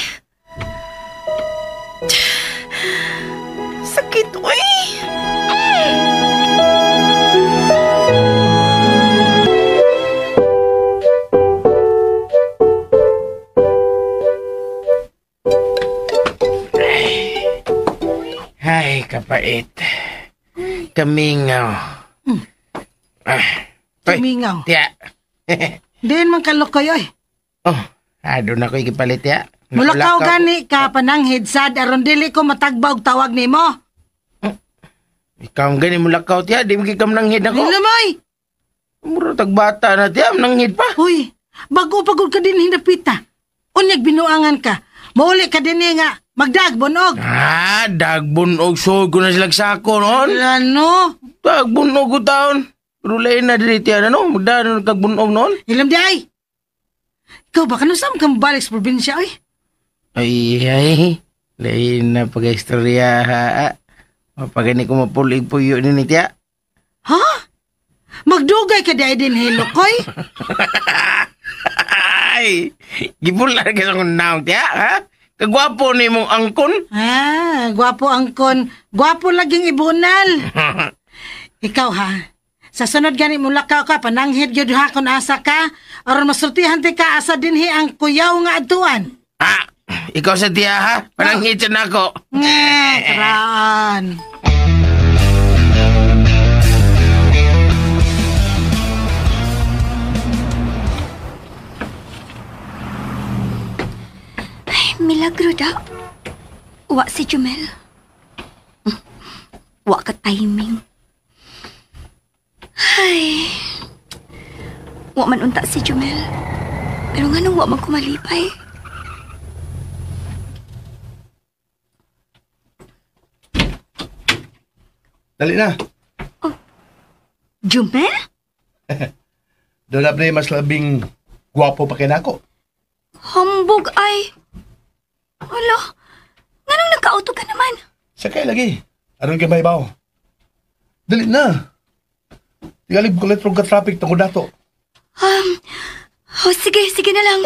Speaker 6: Sakit, oy.
Speaker 7: Ay, kapait. Kamingaw.
Speaker 8: Kamingaw.
Speaker 7: Tiya.
Speaker 8: Diin man kalokoy, oy.
Speaker 7: Oh, doon ako ikipalit, tiya.
Speaker 8: Mulakaw gani ka pananghid sad aron dili ko matagba og tawag nimo.
Speaker 7: Ikaw ang gani mulakaw, tiya. Di mo kikam nanghid ako.
Speaker 8: Nilumoy!
Speaker 7: Muro tagbata na, tiya. Nanghid pa.
Speaker 8: Uy, bago pagod ka din hinapita. Unyag binuangan ka. Mauli ka din nga. Magdagbonog.
Speaker 7: Ah, dagbonog. So, ko na silang sako noon.
Speaker 8: Ano?
Speaker 7: Dagbonog ko taon. Pero lain na dili, tiya. Ano? Magdaan kagbonog noon.
Speaker 8: Ilam di ay. Ikaw ba? Kano saan kang balik sa probinsya, oy?
Speaker 7: Ay, ay. Lain na pag-istorya, ha? Mapagani ko mapulig puyo ni tiya.
Speaker 8: Ha? Magdugay ka di ay din, Hilokoy?
Speaker 7: Ay! Gibulan ka sa kong naong, tiya, ha? Kagwapo ni mong angkon.
Speaker 8: Ah, gwapo angkon. Gwapo laging ibunal. Ikaw ha, sa sunod gani mulakaw ka, pananghid gyud ha kung asa ka, aron masultihan ti ka asa dinhi ang kuyaw nga adtuan.
Speaker 7: Ah, ikaw sa tiya ha, pananghid sa nako.
Speaker 8: Nge, karaan.
Speaker 5: Ay, milagro da. Wa si Jumel. Wa ka timing. Ay. Wa man unta si Jumel. Pero nganong wa man kumalipay?
Speaker 11: Dali na.
Speaker 5: Oh, Jumel?
Speaker 11: Doon na mas labing gwapo pa kinako.
Speaker 5: Hambog ay. Hala, nganong nagka-auto ka naman?
Speaker 11: Sakay lagi. Aron kay mahibaw. Dali na. Tingalig kuletrog ka traffic tungod nato.
Speaker 5: Oh, sige, sige na lang.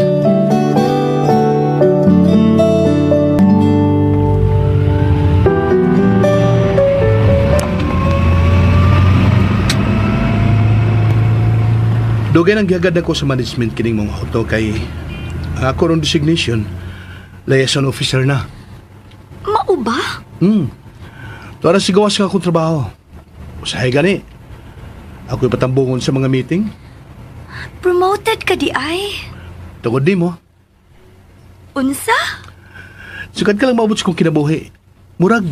Speaker 11: Dugay nang gihagad ako sa management kining mga hoto kay ang ako ron designation liaison officer na.
Speaker 5: Mao ba?
Speaker 11: Tuara si gawas nga akong trabaho. Usahay gani. Ako'y patambungon sa mga meeting.
Speaker 5: Promoted ka di ay?
Speaker 11: Tungod di mo.
Speaker 5: Unsa?
Speaker 11: Sukad ka lang maabot sa kong kinabuhi. Murag,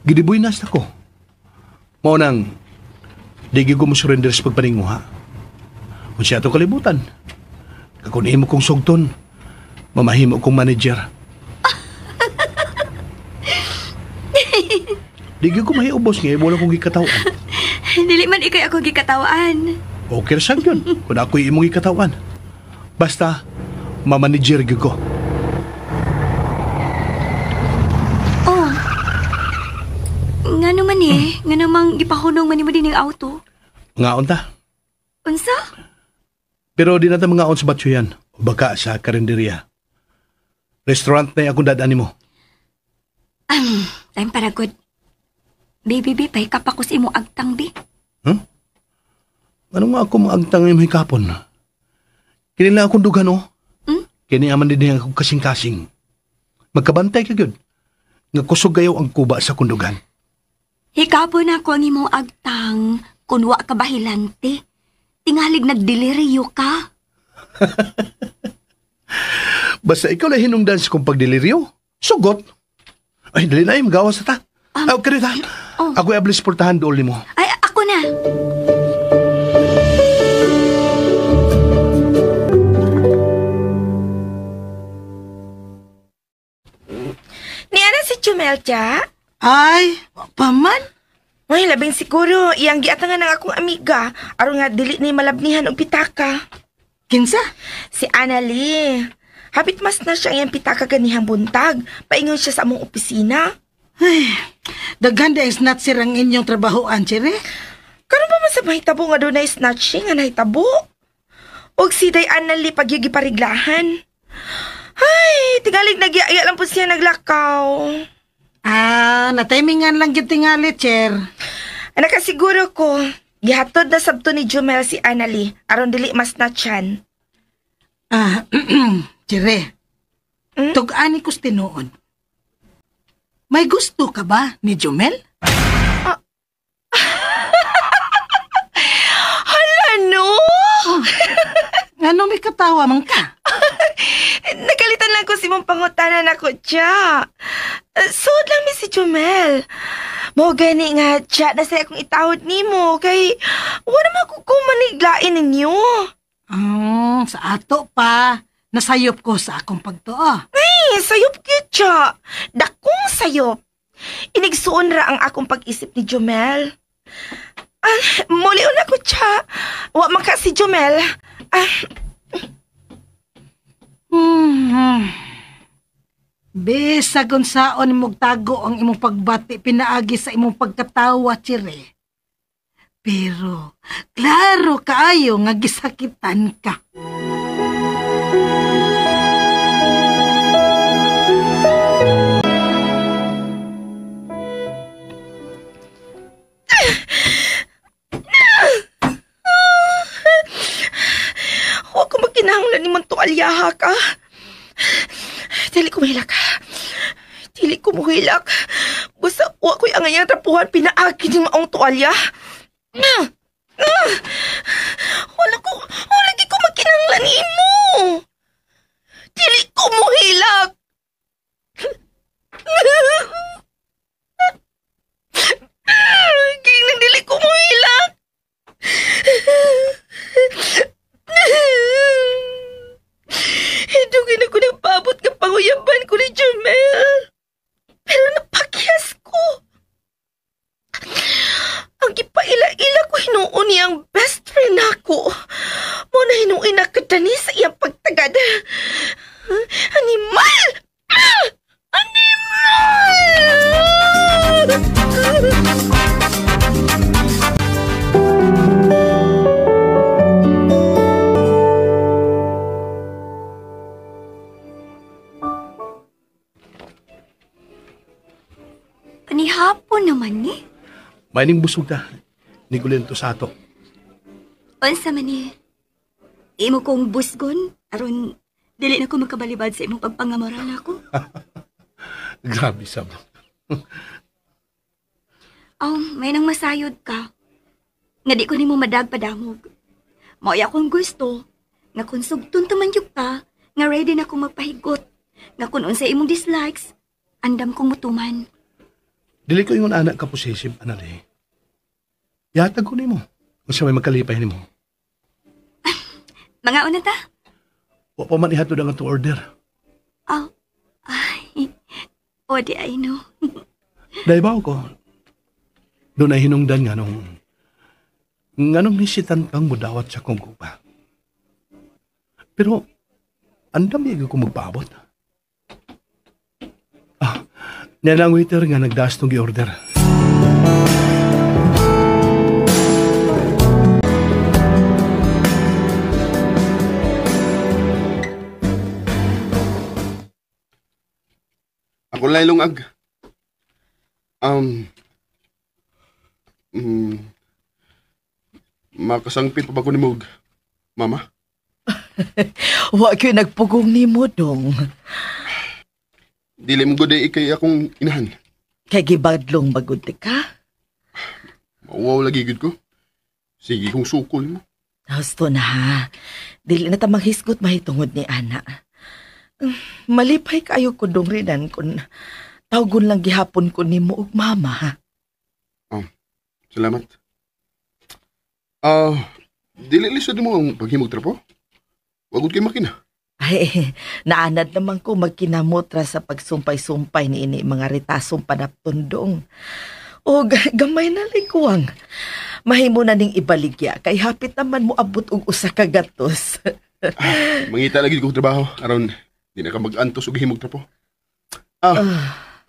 Speaker 11: gidiboy nas ako. Mao nang, di gyud ko mo surrender sa pagpaninguha. Kung siya itong kalibutan, kakun imo kong sugton, mamahimo kong manager. Di gyud ko mahiubos nga imo lang kong gikatawan.
Speaker 5: Dili man ikay ako gikatawan.
Speaker 11: Okay ra sad yun, kung ako'y imong gikatawan. Basta, mamanager gyud ko.
Speaker 5: Oh. Nga naman eh, nga namang gipahunong man nimo din ang auto.
Speaker 11: Ngaon ta.
Speaker 5: Unsa?
Speaker 11: Pero di na ta mangaon sa batsuyan o baka sa karinderya. Restaurant na akong dadaan nimo.
Speaker 5: Time para good. Baby, baby, pahikap ako sa imong agtang, bi.
Speaker 11: Huh? Ano nga ako maagtang imong hikapon? Kini lang akong dugan, oh.
Speaker 5: Hmm?
Speaker 11: Kini aman din akong kasing-kasing. Magkabantay ka gyud. Nga kusog kayo ang kuba sa kundugan.
Speaker 5: Hikapon ako ang imong agtang kun wa ka bahilante. Tingalig nagdeliryo ka.
Speaker 11: Basta ikaw na hinungdan sa kong pagdeliryo. Sugot. Ay, dali na, magawas na ta. Okay, ta.
Speaker 5: Oh.
Speaker 11: Ako'y ablis portahan dool nimo.
Speaker 5: Ay, ako na.
Speaker 6: Niana si Chumel, tiya?
Speaker 8: Ay, paman.
Speaker 6: Ay, labing siguro, iyang giatangan ng akong amiga. Aron nga, dili ni malabnihan og pitaka.
Speaker 8: Kinsa?
Speaker 6: Si Annalie. Hapit mas na siya iyang pitaka ganihang buntag. Paingon siya sa among opisina.
Speaker 8: Ay, daghan da snatcher ang inyong trabahoan, Chere.
Speaker 6: Karon pa man sa mahitabo nga dunay snatching nga nahitabo. Og si Day Annalie pagyugi pariglahan. Ay, tingalig nagyaya lang po siya naglakaw.
Speaker 8: Ah, natimingan lang gyud tingali, Cher.
Speaker 6: Nakasiguro ko, gihatod na sabto ni Jumel si Annalie aron dili mas snatchan.
Speaker 8: Ah, Chere. Tug-ani ko tinuod. May gusto ka ba ni Jumel?
Speaker 6: Hala, no!
Speaker 8: Oh, ano may katawa man ka?
Speaker 6: Nagalitan lang ko si mong pangutanan ako, tiya. Suod lang mi si Jumel. Mo gani nga, tiya, nasa akong itawod nimo kay wala man ko kumaniglain ninyo.
Speaker 8: Sa ato pa. Nasayop ko sa akong pagtuo.
Speaker 6: Ay, sayop gyud, tiya. Dakong sayop. Inigsuon ra ang akong pag-isip ni Jumel. Ah, mulion ako, tiya. Wa man ka si Jumel. Ah,
Speaker 8: Bisag unsaon imong tago ang imong pagbati pinaagi sa imong pagkatawa, Chire. Pero klaro kaayo nga gisakitan ka.
Speaker 6: Huwag ko magkinahanglan ni mong tuwalyaha ka. Dili ko mahilak. Dili ko muhilak. Basta wa ko'y angayang trapuhan pinaagi ni maong tuwalya. Wala ko, wala ko magkinahanglan nimo. Dili ko muhilak. Ginang dili ko muhilak. Hindugin ako ng pabot ng panguyaban ko ni Jumel. Pero napakyas ko. Ang gipaila-ila ko hinuon niyang best
Speaker 11: Maining busog ta. Nigulin to sa ato.
Speaker 5: Unsa man ni? Imo kong busgon aron dili na ko makabalibad sa imong pagpangamoral nako.
Speaker 11: Grabe sab.
Speaker 5: Oh, may nang masayod ka. Nga di ko nimo madagpadamog. Mao'y akong gusto nga kung sugton ta man gyud ka, nga ready na akong magpahigot. Nga kung unsa imong dislikes, andam kong mutuman.
Speaker 11: Dili ko ingon anak ka possessive, Anali. Yatag ko nimo. Unsa may magkalipay nimo.
Speaker 5: Mga una ta?
Speaker 11: Wa pa man ihatod ang atong order.
Speaker 5: Oh, ay, o di ay no.
Speaker 11: Dahil ba ko, doon ay hinungdan nga nung nisitan kang mudawat sa kong guba. Pero, andam iya ko magpaabot. Ah, niya ang waiter nga nagdaas nung gi-order.
Speaker 4: Ako lang lungag. Makasangpit pa ba ko ni Mog? Mama?
Speaker 9: Wa kyo nagpugong ni mo, dong.
Speaker 4: Dili mo gud ikay akong inahan.
Speaker 9: Kay gibadlong bagod ka?
Speaker 4: Mauwaw lagi gud ko. Sige kong sukol mo.
Speaker 9: Husto na ha. Dili na ta maghisgot mahitungod ni ana. Malipay kayo ko dong rinan kun tawgon lang gihapon ko nimo og mama ha.
Speaker 4: Oh, salamat. Dili lisod mo ang paghimog trapo? Wagod kay makina.
Speaker 9: Ay, naanad naman ko magkinamotra sa pagsumpay-sumpay ni ini mga retasong panaptundong. O gamay na likuang. Mahimo na ning ibaligya kay hapit naman mo abot og usa ka gatos.
Speaker 4: Mangita lagi kong trabaho aron di na ka mag-antos og himog trapo.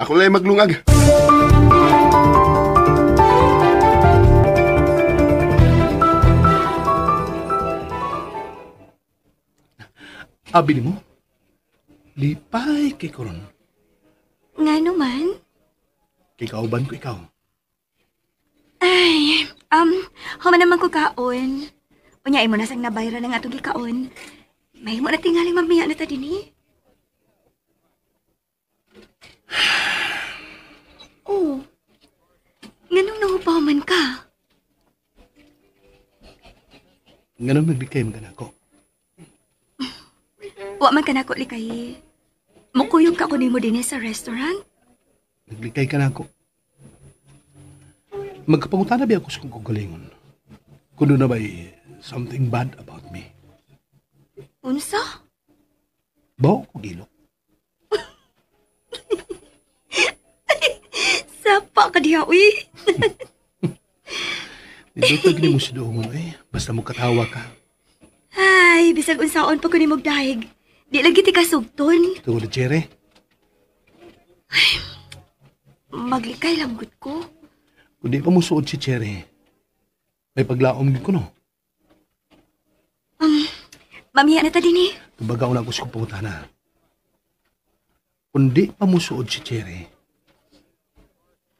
Speaker 4: Ako lang maglungag.
Speaker 11: Abi nimo? Lipay kay koron.
Speaker 5: Ngano man?
Speaker 11: Kay kauban ko ikaw.
Speaker 5: Ay, human naman ko kaon. Unya imo na sang nabayra ng atong gikaon. Mahimo na tingaling mamiya na ta dinhi. Oh. Nganong nahupaw man ka?
Speaker 11: Nganong naglikay man kanako?
Speaker 5: Wa man kanako likay. Mukuyog ka ko nimo dinhi sa restaurant?
Speaker 11: Naglikay ka nako. Magkapangutana ba ako sa kong kagalingon? Kuno na ba'y something bad about me?
Speaker 5: Unsa?
Speaker 11: Bawo ko gilok.
Speaker 5: Sapa ka diha, uy.
Speaker 11: Nindotag ni mo si Doongon, eh. Basta mo katawa ka.
Speaker 5: Ay, bisag unsaon pa ko ni magdahig. Di lagi ti kasugton.
Speaker 11: Tungod na, Chere.
Speaker 5: Ay, maglikay lang gud ko.
Speaker 11: Kung di pa mo suod si Chere, may paglaom gid ko, no?
Speaker 5: Mamiya na ta din eh.
Speaker 11: Kumbaga, una ko sa pangutana. Kung di pa mo suod si Chere,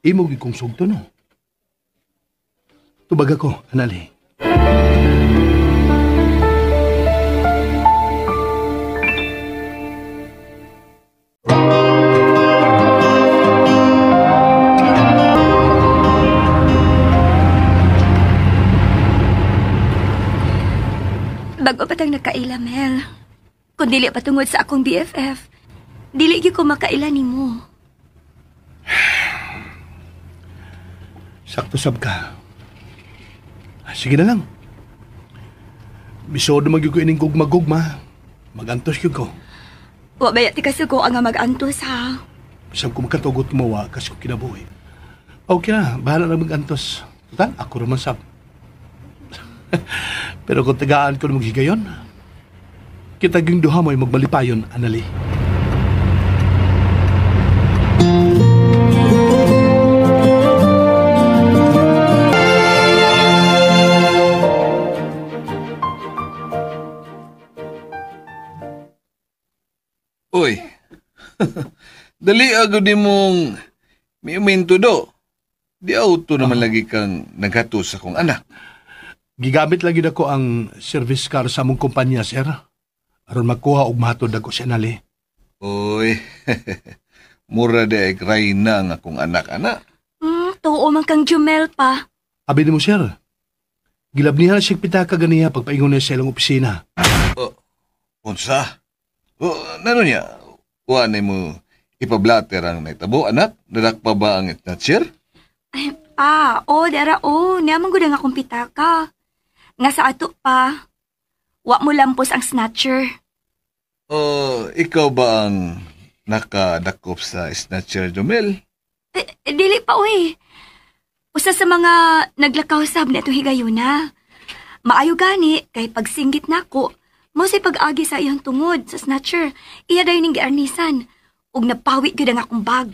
Speaker 11: imo gid kong sugto, no? Tubaga ko, Anali.
Speaker 5: Bago pa tang nagkaila, Mel. Kung dili pa tungod sa akong BFF, dili gyud ko makaila nimo.
Speaker 11: Sakto sab ka. Sige na lang. Bisod man gyud ko ining gugma-gugma. Magantos gyud ko.
Speaker 5: Wa ba ti kasugo ang magantos ha?
Speaker 11: Bisag ko makatugot mo wa kasi ko kinabuhi. Okay na, bahala na magantos. Total, ako raman sab. Pero kung tagaan ko na maghigayon, kita ging duha mo'y magmalipayon, Anali.
Speaker 10: Uy, dali agad di mong miuminto do. Di auto naman lagi kang naghatod sa akong anak.
Speaker 11: Gigamit lagi nako ang service car sa among kumpanya, sir. Aron makuha og mahatod ako si Anali.
Speaker 10: Oy, mura di ay rayna ang akong anak, anak.
Speaker 5: Tuo man kang Jumel pa.
Speaker 11: Abi nimo, sir. Gilabnihan siya pitaka ganiha pagpaingon niya sa ilang opisina.
Speaker 10: Oh, unsa? Oh, nano niya? Wa na mo ipablater ang naitabo, anak? Nadakpa ba ang snatcher?
Speaker 5: Ay, pa, oh, dara, oh. Niya man gud ang akong pitaka. Nga sa ato pa, wa mo lampos ang snatcher.
Speaker 10: Oh, ikaw ba ang nakadakop sa snatcher, Jumel?
Speaker 5: Eh, dili pa, uy. Usa sa mga naglakaw sab na itong higayuna. Maayo gani, kay pagsinggit nako, mo si pag-agi sa iyang tungod sa snatcher. Iya dayon ning giarnisan. Ug napawi gyud ang akong bag.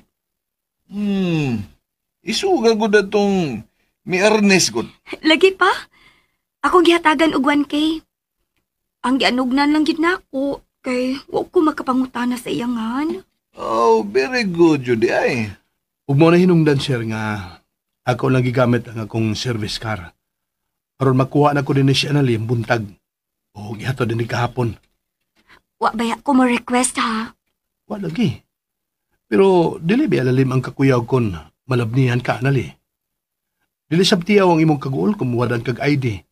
Speaker 10: Isuga gud atong miarnis gud.
Speaker 5: Lagi pa. Akong gihatagan og 1K. Ang gianugnan lang gid nako kay wa ko makapangutana sa iyangan.
Speaker 10: Oh, very good jud ay.
Speaker 11: Ug mo na hinungdan, sir, nga ako lang gigamit ang akong service car. Aron makuha na ko din si Anali ang buntag. O gihatod din kahapon.
Speaker 5: Wa baya ko mo request ha?
Speaker 11: Wa lagi. Pero dili ba alalim ang kakuyaw kon malabnihan ka, Anali. Dili sabtiyaw ang imong kaguol kung muwadan kag ID.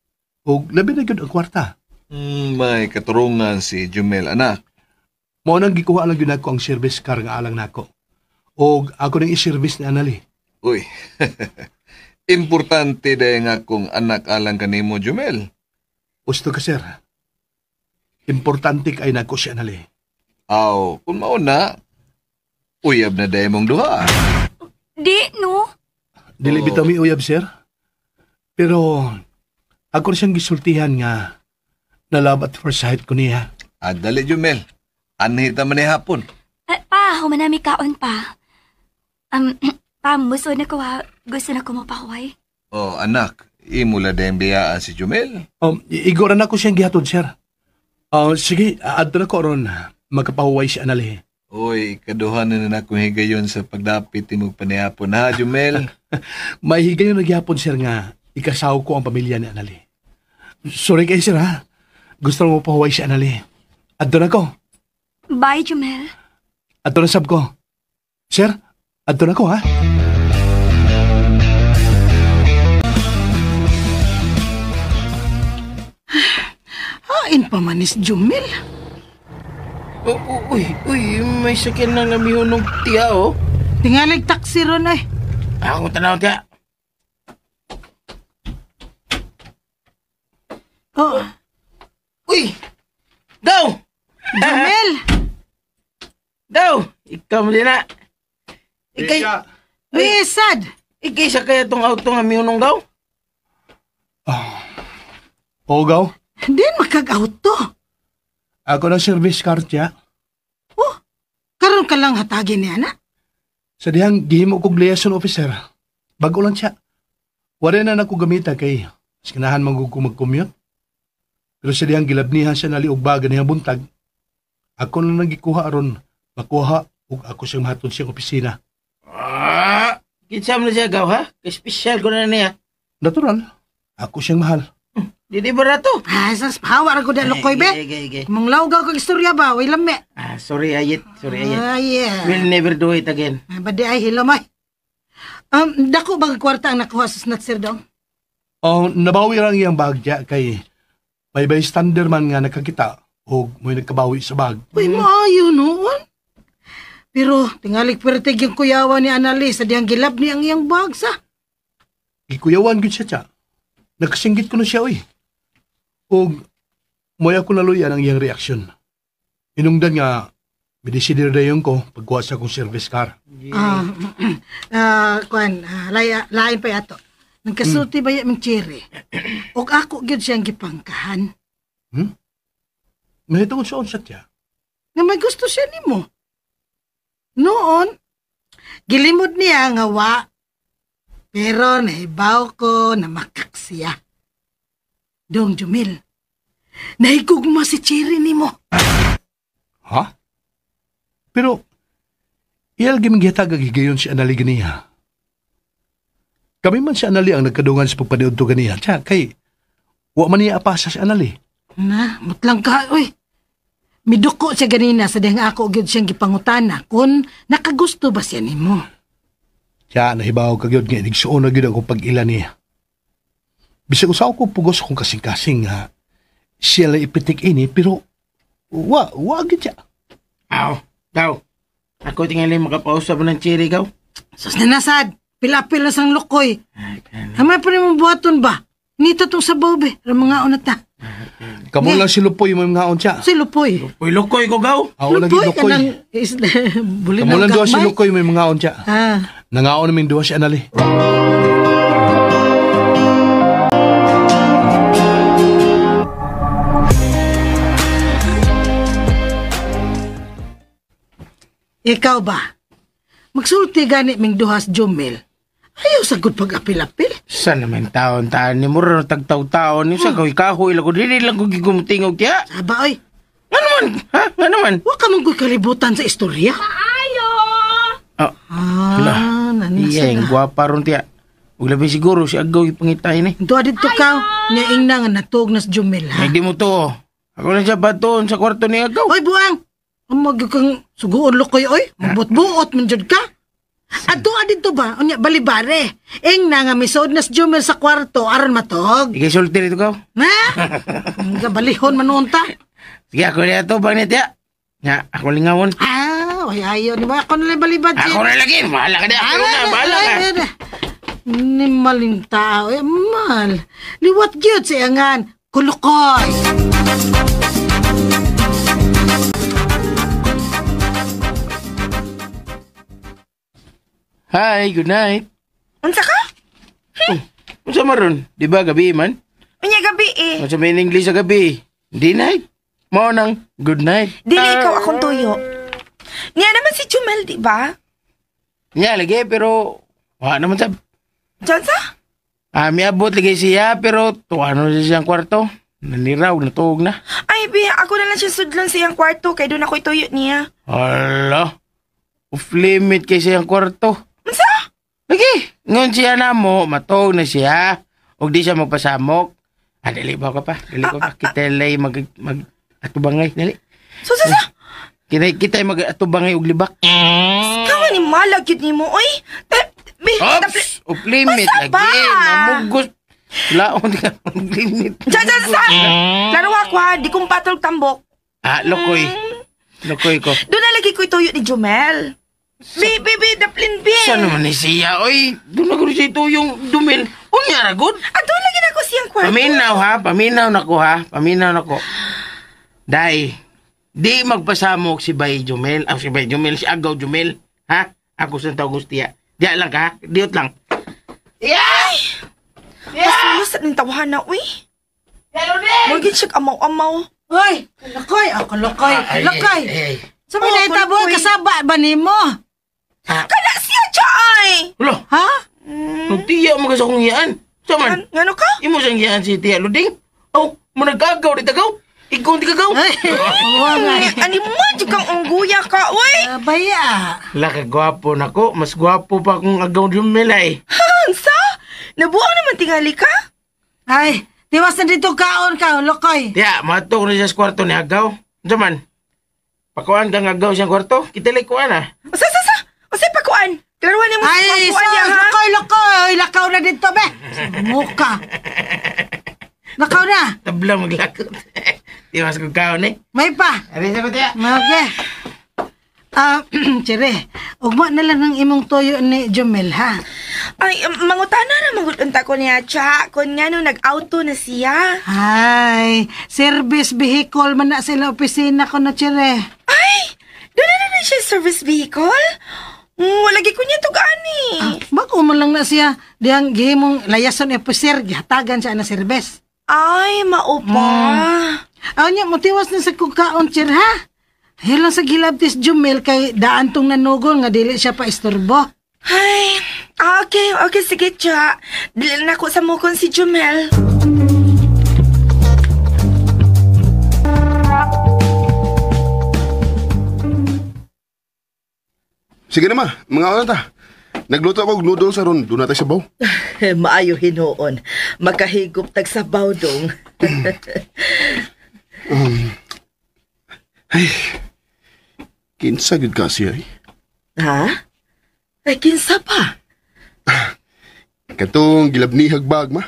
Speaker 11: O labi na gyud ang kwarta.
Speaker 10: May katurungan si Jumel, anak.
Speaker 11: Mao nang gikuha lang gyud nako ang service car nga alang nako. O ako ning i-service ni Anali.
Speaker 10: Uy, importante dahil nga kung anak alang kanimo, Jumel.
Speaker 11: Gusto ka, sir. Importante kay nako si Anali.
Speaker 10: Aw, kung mauna, uyab na dahil mong duha.
Speaker 5: Di, no?
Speaker 11: Dili bitaw mi uyab, sir. Pero ako siyang gisultihan nga na love at first sight ko niya.
Speaker 10: Ah, dali, Jumel. Anhita man ni hapon.
Speaker 5: Pa, humanami kaon pa. Pa, muso na ko ha. Gusto na ko mapahuway.
Speaker 10: Oh, anak, imula dahil biyaan si Jumel.
Speaker 11: Iguran ako siyang gihatod, sir. Sige, adto na ko ron. Magkapahuway si Anali.
Speaker 10: Uy, kaduhan na na akong higayon sa pagdapit imong panihapon, ha, Jumel?
Speaker 11: May higayon na gihapon, sir, nga ikasaw ko ang pamilya ni Anali. Sorry kay sir, ha? Gusto mo pahuway si Anali. Adto na ko.
Speaker 5: Bye, Jumel.
Speaker 11: Adto na sab ko. Sir, adto na ko, ha?
Speaker 8: Hain pa man is Jumel.
Speaker 7: Oh, uy, uy, may sakyan na namihunong tiya, oh.
Speaker 8: Tingalig taxi ron, ay.
Speaker 7: Ako tanaw, tiya.
Speaker 8: Oh.
Speaker 7: Uy! Daw!
Speaker 8: Jumel!
Speaker 7: Daw! Ikaw mo din na. Ikay...
Speaker 8: Bisad!
Speaker 7: Ikay sa kaya tong auto nga mihunong daw?
Speaker 11: Oh, gaw?
Speaker 8: Din makag-auto.
Speaker 11: Ako na service car, tiya.
Speaker 8: Oh, karon ka lang hatagin niya, na?
Speaker 11: Sa dihang gihimo kog liaison officer, bago lang siya. Wala na nako gamita kay mas kinahan man gud ko mag-commute. Pero sa dihang gilabnihan siya naliog baga niyang buntag, ako na nagikuha aron makuha ug ako siyang mahatod siyang opisina.
Speaker 7: Ah, kinsa man siya gaw, ha? Espesyal ko na niya.
Speaker 11: Natural, ako siyang mahal.
Speaker 7: Di di barato.
Speaker 8: Ah, sas hawa ra ko da lokoy be.
Speaker 7: Ige.
Speaker 8: Manglawgaw kag istorya ba, way lami.
Speaker 7: Ah, sorry ayit, sorry ayit.
Speaker 8: Ah, yeah.
Speaker 7: We'll never do it again.
Speaker 8: Ay, badi ay hilom ay. Dako ba ang kwarta ang nakuha sa snatcher daw?
Speaker 11: Oh, nabawi lang iyang bag diya kay may bystander man nga nakakita o may nagkabawi sa bag.
Speaker 8: Uy, maayo noon. Pero tingalig pertig yung kuyawa ni Annalise sa diyang gilab ni ang iyang bag sa.
Speaker 11: Gikuyawan gud siya tiya. Nakasinggit ko na siya, uy. Og moy ako naluyan ang iyang reaksyon. Inungdan nga, midesidir dayon ko pagkuha sa akong service car.
Speaker 8: Kuan, lain pa yato. Nagkasulti ba yung cherry? Og ako gyud siyang gipangkahan.
Speaker 11: Mahitungod sa onsa tiya?
Speaker 8: Nga may gusto siya nimo. Noon, gilimod niya nga wa. Pero nahibaw ko na makak siya. Dong Jumil, nahigugma si Cherry nimo.
Speaker 11: Ha? Pero, iyal giming gihatag ang higayon si Anali ganiha. Kami man si Anali ang nagkadungan sa pagpaniud to ganiya. Tiya, kay, wa man niya apasa si Anali.
Speaker 8: Na, mutlang ka, uy. Miduko siya ganina sa dihang ako gyud siyang gipangutana kung nakagusto ba siya nimo.
Speaker 11: Tiya, nahibaw ka gyud nga inigsuon na gyud ako pag-ila niya. Bisag usa ko pugos akong kasing-kasing nga siya lang ipitik ini, pero wa gyud siya.
Speaker 7: Aw, daw. Ako tingali makapausap ng chiri kaw.
Speaker 8: Sus na nasad, pila-pila sang lukoy. Hamay pa rin mong buhaton ba? Nito tong sabaw be, mga una ta.
Speaker 11: Kamo lang si Lupoy may mga on siya.
Speaker 8: Si Lupoy.
Speaker 7: Lupoy, lukoy ko gaw.
Speaker 8: Lupoy ka nang
Speaker 11: Kamo lang duha si Lukoy may mga on siya.
Speaker 8: Ah.
Speaker 11: Nangaon namin duha si Anali.
Speaker 8: Ikaw ba? Magsulti gani ming duhas Jumel. Ayaw sagod pag-apil-apil.
Speaker 7: Sa naman taon-taon ni Muro, tagtaw-taon ni sa kahoy-kahoy lang ko. Dili lang ko gigumutingog tiya.
Speaker 8: Saba, oy.
Speaker 7: Nga naman, ha? Nga naman.
Speaker 8: Wa ka mong kalibutan sa istorya.
Speaker 6: Maayo!
Speaker 7: Oh, ah, iya, yung gwapa ron tiya. Ug labi siguro si Agaw ipangitay ni.
Speaker 8: Doa dito ka, niya ingna nga natuog na si Jumel, ha?
Speaker 7: Hindi mo to. Ako lang siya batoon sa kwarto ni Agaw.
Speaker 8: Oy, buang! Ang kang suguon lukoy, oy. Magbot-buot man jud ka. Ato dito ba? Unya, balibare. Ing na nga misood na si Jumel sa kwarto aron matog.
Speaker 7: Ikay sulti rito ka.
Speaker 8: Na? Nga balihon manuon ta.
Speaker 7: Sige, ako na ito. Bang niya. Nga, ako lingawon.
Speaker 8: Ah, ay ayaw. Di ba? Ako na lang balibad.
Speaker 7: Ako na lagi. Bahala ka na. Ako na, bahala ka.
Speaker 8: Ni maling tao. Eh, mal. Liwat gyud sa iangan. Kulukoy.
Speaker 7: Hi, good night.
Speaker 6: Unsa ka?
Speaker 7: Oh, unsa maron? Di ba gabi man?
Speaker 6: Unya gabi eh.
Speaker 7: Unsa may English sa gabi? Di night. Mao nang good night.
Speaker 6: Dili ikaw akong tuyo. Niya naman si Jumel, di ba?
Speaker 7: Niya lagi pero wa naman sab.
Speaker 6: Diyan sa?
Speaker 7: Ah, miabot lagi siya pero tuwa na siya siyang kwarto. Naniraw, natuog na.
Speaker 6: Ay, bi, ako na lang siya sudlan sa iyang kwarto kay doon ako ituyo niya.
Speaker 7: Hala. Off limit kay siyang kwarto.
Speaker 6: Unsa?
Speaker 7: Lagi, ngon siya na mo, matuog na siya. Ug di siya magpasamok. Ah, dali ba ka pa? Dali ko pa. Kita lay mag atubangay, dali.
Speaker 6: So, so, so.
Speaker 7: Kita mag atubangay og libak.
Speaker 6: Kawa ni malag yun nimo, oy.
Speaker 7: Ops, off limit lagi. Mamugos. Laon ka off limit.
Speaker 6: Diyan, diyan, sa. Laro ako ha, di kong patol tambok.
Speaker 7: Ah, lokoy. Lokoy ko.
Speaker 6: Doon na lagi ko ituyo ni Jumel. Bi, bi, bi, daplin, bi.
Speaker 7: Saan naman ni siya, oy? Doon na ko siya ito yung dumil. Unya, ragod.
Speaker 6: Ah, doon lagi na ko siyang kwarto.
Speaker 7: Paminaw, ha? Paminaw na ko, ha? Paminaw na ko. Day, di magpasamok si Bay Jumel. Ah, si Bay Jumel, si Agaw Jumel. Ha? Ako sa tawag gustiya. Diya lang ka, ha? Diot lang.
Speaker 6: Yay! Masulos at ng tawahan na, uy. Magin siya amaw-amaw.
Speaker 8: Uy, lakoy, ako lakoy, lakoy. Sabi na itabo, kasaba ba ni mo?
Speaker 6: Kana siya, Chay!
Speaker 7: Ulo!
Speaker 8: Ha?
Speaker 7: Nagtiya mo ka sa akong iyaan. Saman?
Speaker 6: Ngano ka?
Speaker 7: Imo siyang iyaan si Tiya Luding. Oh, mo nagkagaw di tagaw. Ikaw di kagaw.
Speaker 6: Ani mo, di kang ungguya ka, uy!
Speaker 8: Baya.
Speaker 7: Laka, gwapo na ko. Mas gwapo pa akong agaw Jumel ay.
Speaker 6: Hansa? Nabuang naman tingali ka?
Speaker 8: Ay, tiwas na dito kaon ka, lokoy.
Speaker 7: Tiya, matog na siya sa kwarto ni Agaw. Saman? Pakuan kang Agaw siyang kwarto? Kita lang kuan ah.
Speaker 6: Usa, sa, sa! Usa, pakuan! Klaruan mo sa
Speaker 8: Ay,
Speaker 6: pakuan niya, ha?
Speaker 8: Lokoy, lokoy! Lakaw na dito, be! Muka! Lakaw na!
Speaker 7: Tabla maglakot. Tiwas ko kaon eh.
Speaker 8: May pa!
Speaker 7: Ari sa ko, tiya.
Speaker 8: Okay. Chere, ugma na lang ng imong toyo ni Jumel, ha?
Speaker 6: Ay, mangutana na mangutunta ko niya, Cha. Kung nga nung nag-auto na siya.
Speaker 8: Ay, service vehicle man na sila opisina ko na, Chere.
Speaker 6: Ay, doon na na siya service vehicle? Wala ko niya tugaan eh.
Speaker 8: Ah, bago man lang na siya, diyang gihimong layason officer, gihatagan siya na service.
Speaker 6: Ay, maupa.
Speaker 8: Aw niya, mutiwas na sa kukaon, Chere, ha? Ayaw lang sa gilabtis Jumel kay daan tong nanugol nga dili siya pa istorbo.
Speaker 6: Ay, okay, okay, sige, Cha. Dili na ako sa mukon si Jumel.
Speaker 4: Sige na ma, mga oras ta. Nagluto ako og noodles aron doon natay sabaw.
Speaker 9: Maayo hinuon. Makahigop tag sabaw dong.
Speaker 4: Ay, kinsa gud kasi ay.
Speaker 9: Ha? Ay, kinsa pa?
Speaker 4: Katong gilabnihag bag, ma.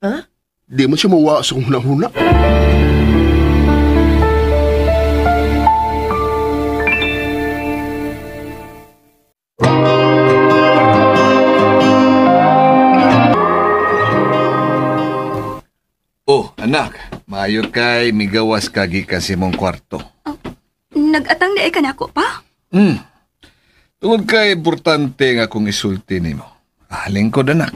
Speaker 9: Ha?
Speaker 4: Di man siya mawa sa kong huna-huna.
Speaker 10: Oh, anak, maayo kay migawas ka gikan sa imong kwarto.
Speaker 5: Oh, nag-atang na ka nako pa?
Speaker 10: Tungod kay importante nga akong isulti nimo. Lingkod, anak.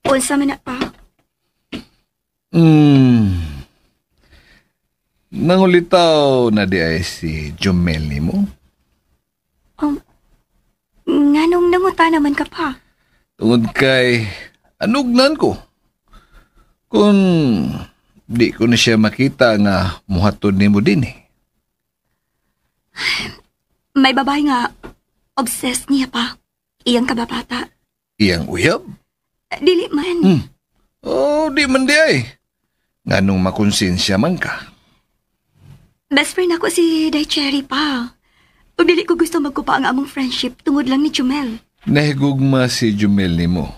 Speaker 5: Unsa man na pa?
Speaker 10: Nangulitaw na di ay si Jumel nimo?
Speaker 5: Nganong nanguta naman ka pa?
Speaker 10: Tungod kay anugnan ko. Kung di ko na siya makita nga muhatod nimo din eh.
Speaker 5: May babae nga obsessed niya pa. Iyang kababata.
Speaker 10: Iyang uyab?
Speaker 5: Dili man.
Speaker 10: Oh, di man di ay. Nganong makonsensya man ka.
Speaker 5: Best friend ako si Day Cherry pa. Ug dili ko gusto magkupa ang among friendship tungod lang ni Jumel.
Speaker 10: Nahigugma si Jumel nimo.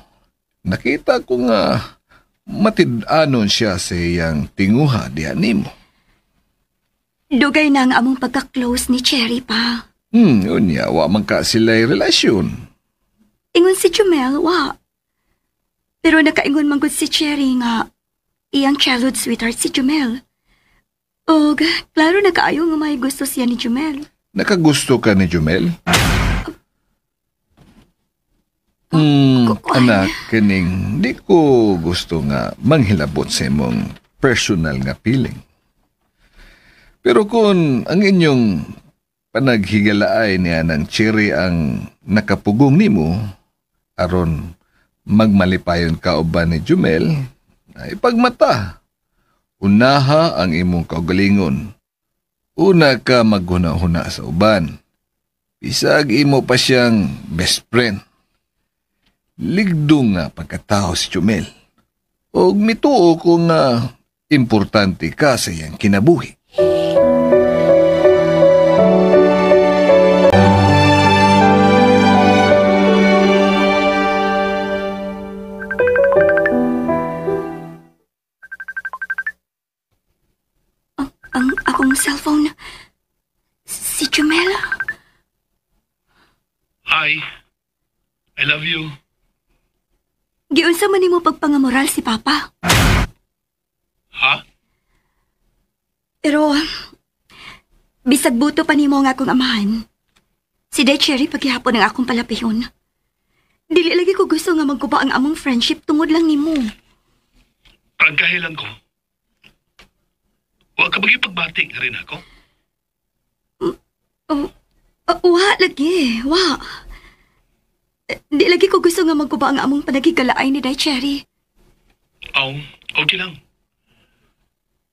Speaker 10: Nakita ko nga matid-anon siya sa iyang tinguha diha nimo.
Speaker 5: Dugay na ang among pagka-close ni Cherry pa.
Speaker 10: Unya, wa man ka sila'y relasyon.
Speaker 5: Ingon si Jumel, wa. Pero nakaingon man gud si Cherry nga iyang childhood sweetheart si Jumel. Og klaro na kaayo nga may gusto siya ni Jumel.
Speaker 10: Nakagusto ka ni Jumel? Anak, kining di ko gusto nga manghilabot sa imong personal nga feeling. Pero kung ang inyong panaghigalaay niya ng Cherry ang nakapugong nimo, aron magmalipayon ka uban ni Jumel, ay pagmata. Unaha ang imong kaugalingon. Una ka maghuna-huna sa uban. Bisag imo pa siyang best friend. Ligdong nga pagkatao si Jumel. Og mituo ko nga importante ka sa iyang kinabuhi.
Speaker 5: Ang akong cellphone, si Jumel.
Speaker 11: Hi. I love you.
Speaker 5: Giunsa man nimo pagpangamoral si Papa.
Speaker 11: Ha?
Speaker 5: Pero, bisag buto pa nimo ang akong amahan. Si Day Cherry paghihapon ang akong palapihon. Dili lagi ko gusto nga magkuba ang among friendship tungod lang nimo.
Speaker 11: Prangkahilan ko. Huwag ka magipagbati nga rin ako.
Speaker 5: Wa lagi, wa. Di lagi ko gusto nga magkuba ang among panagigalaay ni Day Cherry.
Speaker 11: Oh, okay lang.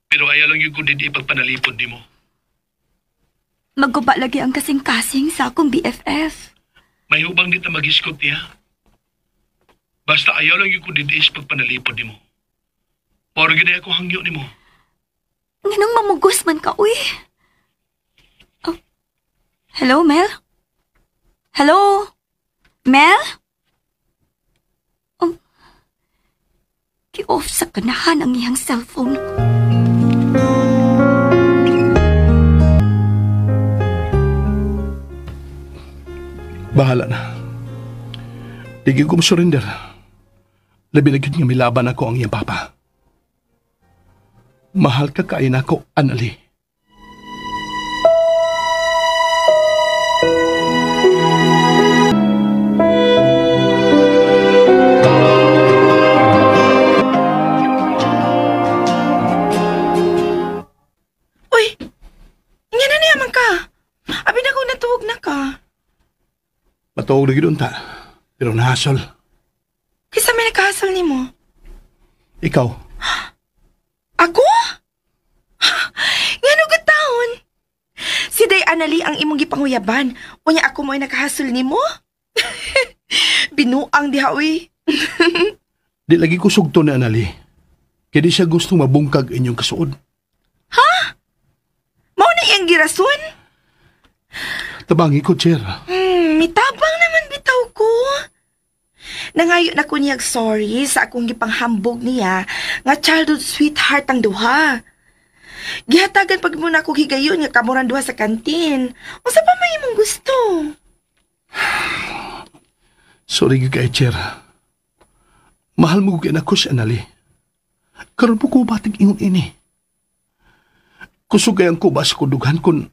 Speaker 11: Pero ayaw lang yung kung di ipagpanalipod ni mo.
Speaker 5: Magkuba lagi ang kasing-kasing sa akong BFF.
Speaker 11: May hubang di ta mag-iskot niya. Basta ayaw lang yung kung di ipagpanalipod ni mo. Moro gini ako hangyo ni mo.
Speaker 5: Nganong mamugos man ka, uy. Oh. Hello, Mel? Hello? Mel? Oh. Ki-off sa kanahan ang iyang cellphone.
Speaker 11: Bahala na. Di ko surrender. Labi na gyud nga milaban ako ang iyang papa. Mahal ka kain ako, Anali.
Speaker 6: Uy! Nga na niya man ka. Abi na ko natuog na ka.
Speaker 11: Matuog na gid unta. Pero nahasol.
Speaker 6: Kisa may nakahasol nimo.
Speaker 11: Ikaw.
Speaker 6: Ako? Ngano ka taon? Si Day Annalie ang imong gipanguyaban. Unya ako mo'y nakahasol nimo? Binuang diha, uy.
Speaker 11: Di lagi ko sugto ni Annalie. Kaya di siya gusto mabungkag inyong kasuod.
Speaker 6: Ha? Mao na iyang girason?
Speaker 11: Tabangi ko, Cher.
Speaker 6: Mitabang naman bitaw ko. Nangayo na ko niyag sorry sa akong gipanghambog niya nga childhood sweetheart ang duha. Gihatagan pag mo na akong higayon nga kamuran duha sa kantin. Unsa pa may imong gusto?
Speaker 11: Sorry gyud kay Cher. Mahal mo gyud nako si Annalie. Karon po ko batig ingon ini. Kusog kay ang kuba sa kudughan kun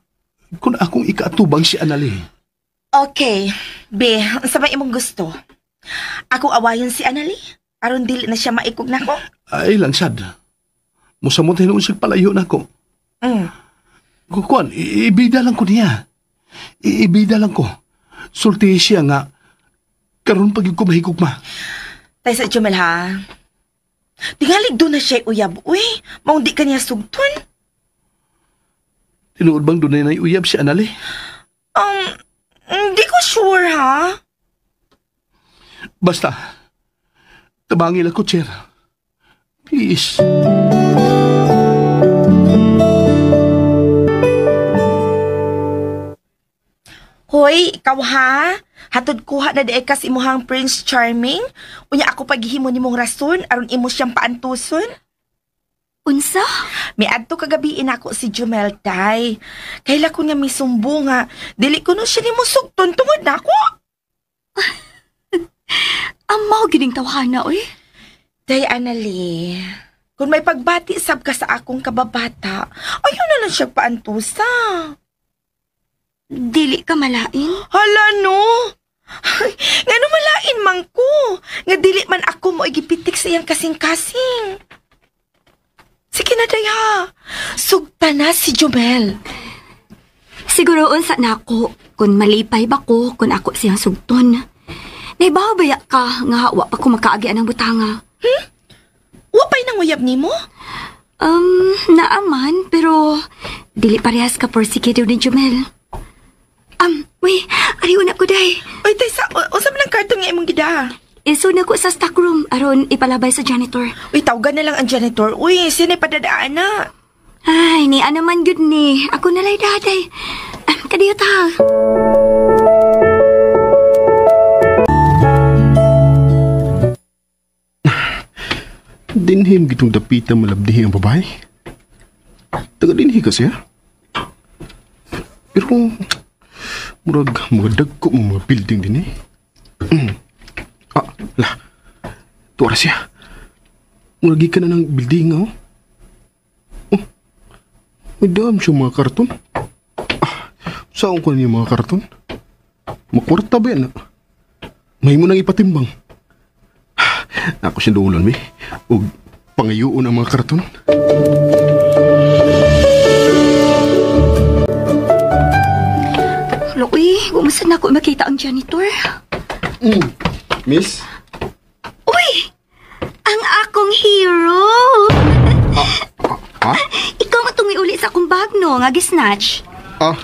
Speaker 11: akong ikaatubang si Annalie.
Speaker 6: Okay, be, unsa ba imong gusto? Ako awayon si Annalie? Aron dili na siya maikog nako.
Speaker 11: Ay lang sad. Musamot hinuon siya palayo nako. Kukuan, ibida lang ko niya. Iibida lang ko. Sulti siya nga karon pag ko mahigugma.
Speaker 6: Tay sa Jumel ha. Tingalig doon na siya uyab. Uy, maong di ka niya sugton.
Speaker 11: Tinuod bang doon na uyab si Annalie?
Speaker 6: Hindi ko sure ha.
Speaker 11: Basta, tabangil ako, Cher. Please.
Speaker 6: Hoy, ikaw ha? Hatod kuha na di ka sa imuhang Prince Charming? Unya ako paghihimo nimong rason aron imo siyang paantuson?
Speaker 5: Unsa?
Speaker 6: Miadto kagabi nako si Jumel, tay. Kaila ko nga misumbo nga dili ko no siya nimo sugton tungod nako.
Speaker 5: Amaw gining tawhana oy.
Speaker 6: Day Annalie, kung may pagbati sab ka sa akong kababata, ayaw na lang siya paantusa.
Speaker 5: Dili ka malain?
Speaker 6: Hala no! Ngano malain man ko? Nga dili man ako mo igipitik sa iyang kasing-kasing. Sige na, day ha. Sugta na si Jumel.
Speaker 5: Siguro unsa na ako kung malipay ba ko kung ako siyang sugton. Naibaw baya ka nga wa pa ko makaagi ang butanga.
Speaker 6: Wa pa'y nanguyab nimo?
Speaker 5: Naaman pero dili parehas ka porsigido ni Jumel. Uy, ariw na ko, day.
Speaker 6: Uy, tay, sa, unsa man ang karton nga imong gida?
Speaker 5: Iso na ko sa stockroom aron ipalabay sa janitor.
Speaker 6: Uy, tawgan na lang ang janitor. Uy, sinay padadaan na.
Speaker 5: Ay, ni ano man gyud ni. Ako na lay daday. Kadiyo ta.
Speaker 4: Dinhim gitong dapita malabdihi ang babae. Taga dinhi kasi ha? Pero murag mga dagko mga building din eh. Ah, lah. Tuwa siya. Murag ka na ng building oh. Oh. May dam siya mga karton. Ah, saan ko na yung mga karton? Makwarta ba yan? May mo nang ipatimbang. Ako siya dulon, mi. O pangayuon ang mga karton.
Speaker 5: Uy, umusan na ako makita ang janitor.
Speaker 4: Miss?
Speaker 5: Uy! Ang akong hero!
Speaker 4: Ha?
Speaker 5: Ikaw matungi uli sa akong bag, no? Nga gisnatch.
Speaker 4: Ah,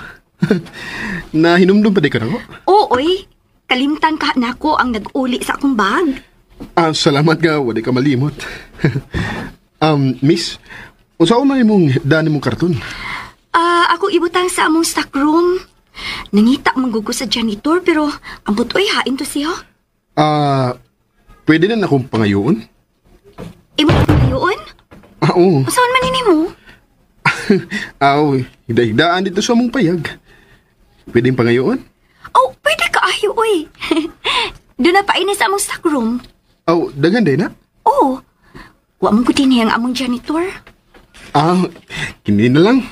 Speaker 4: nahinumdum pa di ka na ko?
Speaker 5: Oo, oy. Kalimtan ka na ako ang nag-uli sa akong bag.
Speaker 4: Ah, salamat nga, wala ka malimot. Miss, unsaon man imong dani mong karton?
Speaker 5: Ah, ako ibutang sa among stockroom. Nangita manggugo sa janitor pero ambot oy hain to siya.
Speaker 4: Ah, pwede na akong pangayoon?
Speaker 5: Imo pangayoon?
Speaker 4: Ah, oo.
Speaker 5: Unsaon man ini mo?
Speaker 4: Ah, oo. Higda-higdaan dito sa among payag. Pwede pangayoon?
Speaker 5: Oh, pwede ka ayo oy. Doon na pa ini sa among stockroom.
Speaker 4: Oh, daghan day na?
Speaker 5: Oo. Wa man ko dinhi ang among janitor.
Speaker 4: Ah, kini na lang.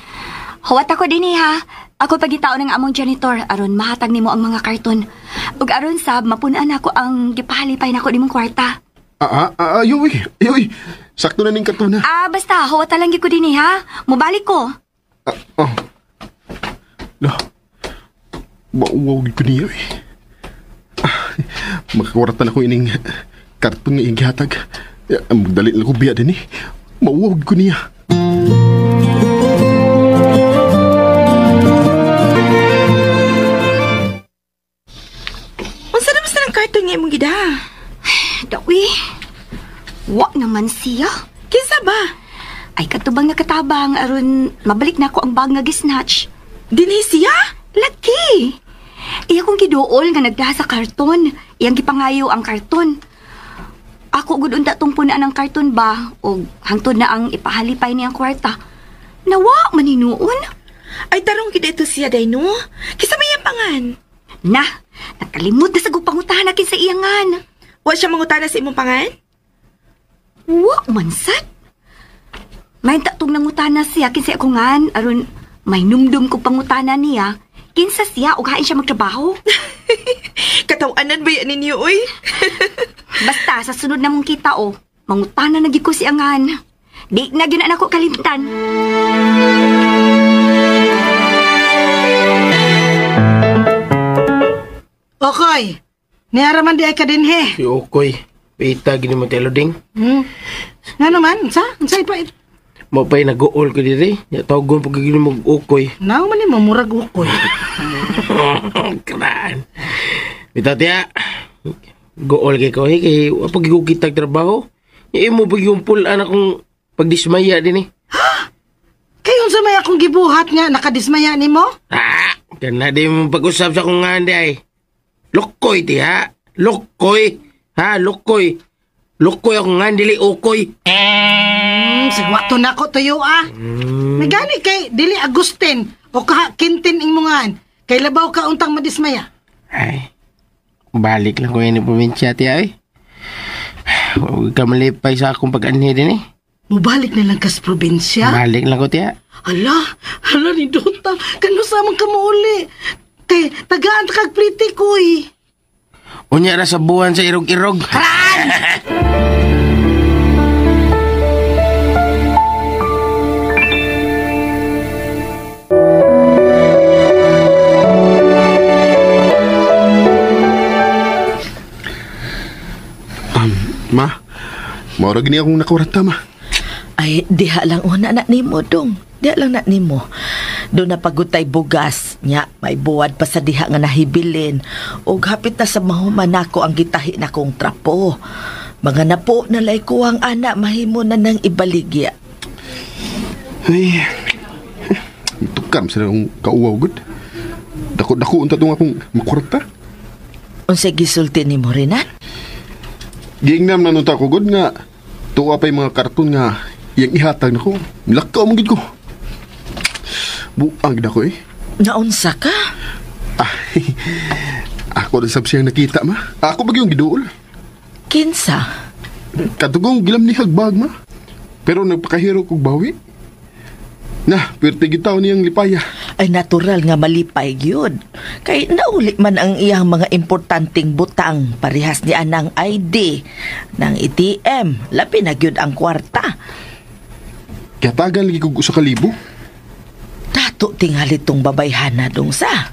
Speaker 5: Huwat ako dinhi ha. Ako pagitao ng among janitor aron mahatag nimo ang mga karton. Ug aron sab mapun-an ako ang gipahalipay nako nimong kwarta.
Speaker 4: Ayo uy. Ayo uy. Sakto na ning karton ha.
Speaker 5: Ah, basta huwat lang gyud ko dinhi ha. Mobalik ko.
Speaker 4: Ah, oh. Lah. Bauwaw gyud ko niya uy. Ah, makakwarta na ko ining karton nga iyang gihatag. Magdali lang ko biya din eh. Mauwaw gyud ko niya.
Speaker 6: nga imong gida?
Speaker 5: Dawi, wa naman siya.
Speaker 6: Kinsa ba?
Speaker 5: Ay, katubang nakatabang aron mabalik na ako ang bag nga gisnatch.
Speaker 6: Dinhi siya?
Speaker 5: Laki! Iya kong giduol nga nagdaha sa karton. Iyang gipangayo ang karton. Ako gud unta tong punaan ang karton ba og hangtod na ang ipahalipay niyang kwarta. Nawa maninuon.
Speaker 6: Ay tarong gid ito siya day no. Kinsa may iyang pangan?
Speaker 5: Na, nakalimot na sa gupangutahan na kinsa iyangan.
Speaker 6: Wa siya mangutana sa imong pangan?
Speaker 5: Wa man sad. May tatong nangutana siya kinsa ako ngan aron may numdum ko pangutana niya. Kinsa siya og hain siya magtrabaho.
Speaker 6: Katawanan ba yan ninyo oy?
Speaker 5: Basta sa sunod na mong kita o, mangutana na gyud ko siya ngan. Di na gyud na nako kalimtan.
Speaker 8: Okoy, niara man di ay ka dinhi.
Speaker 7: Si Okoy, pita gini mo telo ding.
Speaker 8: Nga naman, unsa? Unsa ipa?
Speaker 7: Mo pa'y nag-uol ko diri. Ya tawgon pag gini mo Okoy.
Speaker 8: Nao man ni mo murag ukoy.
Speaker 7: Kraan. Bitaw tiya. Gool kay ko kay wa pag kitag trabaho. Ya imo pag yung pulaan akong pagdismaya din eh.
Speaker 8: Kay unsa may akong gibuhat nga nakadismaya nimo?
Speaker 7: Ah, kana di mo pag-usap sa akong nga ay. Lukoy tiya. Lukoy. Ha, lukoy. Lukoy ako nga dili ukoy.
Speaker 8: Sigwato na ko tuyo ah. May gani kay dili Agustin o kaha Quintin imongan. Kay labaw ka untang madismaya.
Speaker 7: Ay, balik lang ko yan yung probinsya tiya eh. Huwag ka malipay sa akong pag-anhi din eh.
Speaker 8: Mubalik na lang kas probinsya?
Speaker 7: Balik lang ko tiya.
Speaker 8: Hala, hala ni Dota. Kano sa man ka muuli? Kay tagaan ta kag pretty ko eh.
Speaker 7: Unya ra sa buwan sa irog-irog.
Speaker 8: Karan!
Speaker 4: Ma, maura gini akong nakawarta, ma.
Speaker 9: Ay, diha lang una na nimo dong. Diha lang na nimo. Doon na pagutay bugas nya, may buwad pa sa diha nga nahibilin. Og hapit na sa mahuman nako ang gitahi na kong trapo. Mga napo na lay ko ang ana mahimo na nang ibaligya.
Speaker 4: Ay, tukam sa akong kauwaw gud. Dako-dako unta tong akong makwarta.
Speaker 9: Unsay gisulti nimo Renan?
Speaker 4: Giingnam na nunta ko gud nga tuwa pa'y mga karton nga iyang ihatag nako. Lakaw mo gid ko. Buang gid ako eh.
Speaker 9: Naunsa ka?
Speaker 4: Ah, ako rin sab siyang nakita ma. Ako ba yung giduol?
Speaker 9: Kinsa?
Speaker 4: Katugong gilam ni hagbag ma. Pero nagpakahiro kog bawi. Na, pirti gitaw niyang lipaya.
Speaker 9: Ay natural nga malipay gyud. Kay nauli man ang iyang mga importanteng butang parehas ni anang ID ng ATM, labi na gyud ang kwarta.
Speaker 4: Katagal lagi kog usa ka libo.
Speaker 9: Dato tingali tong babayhana dong sa.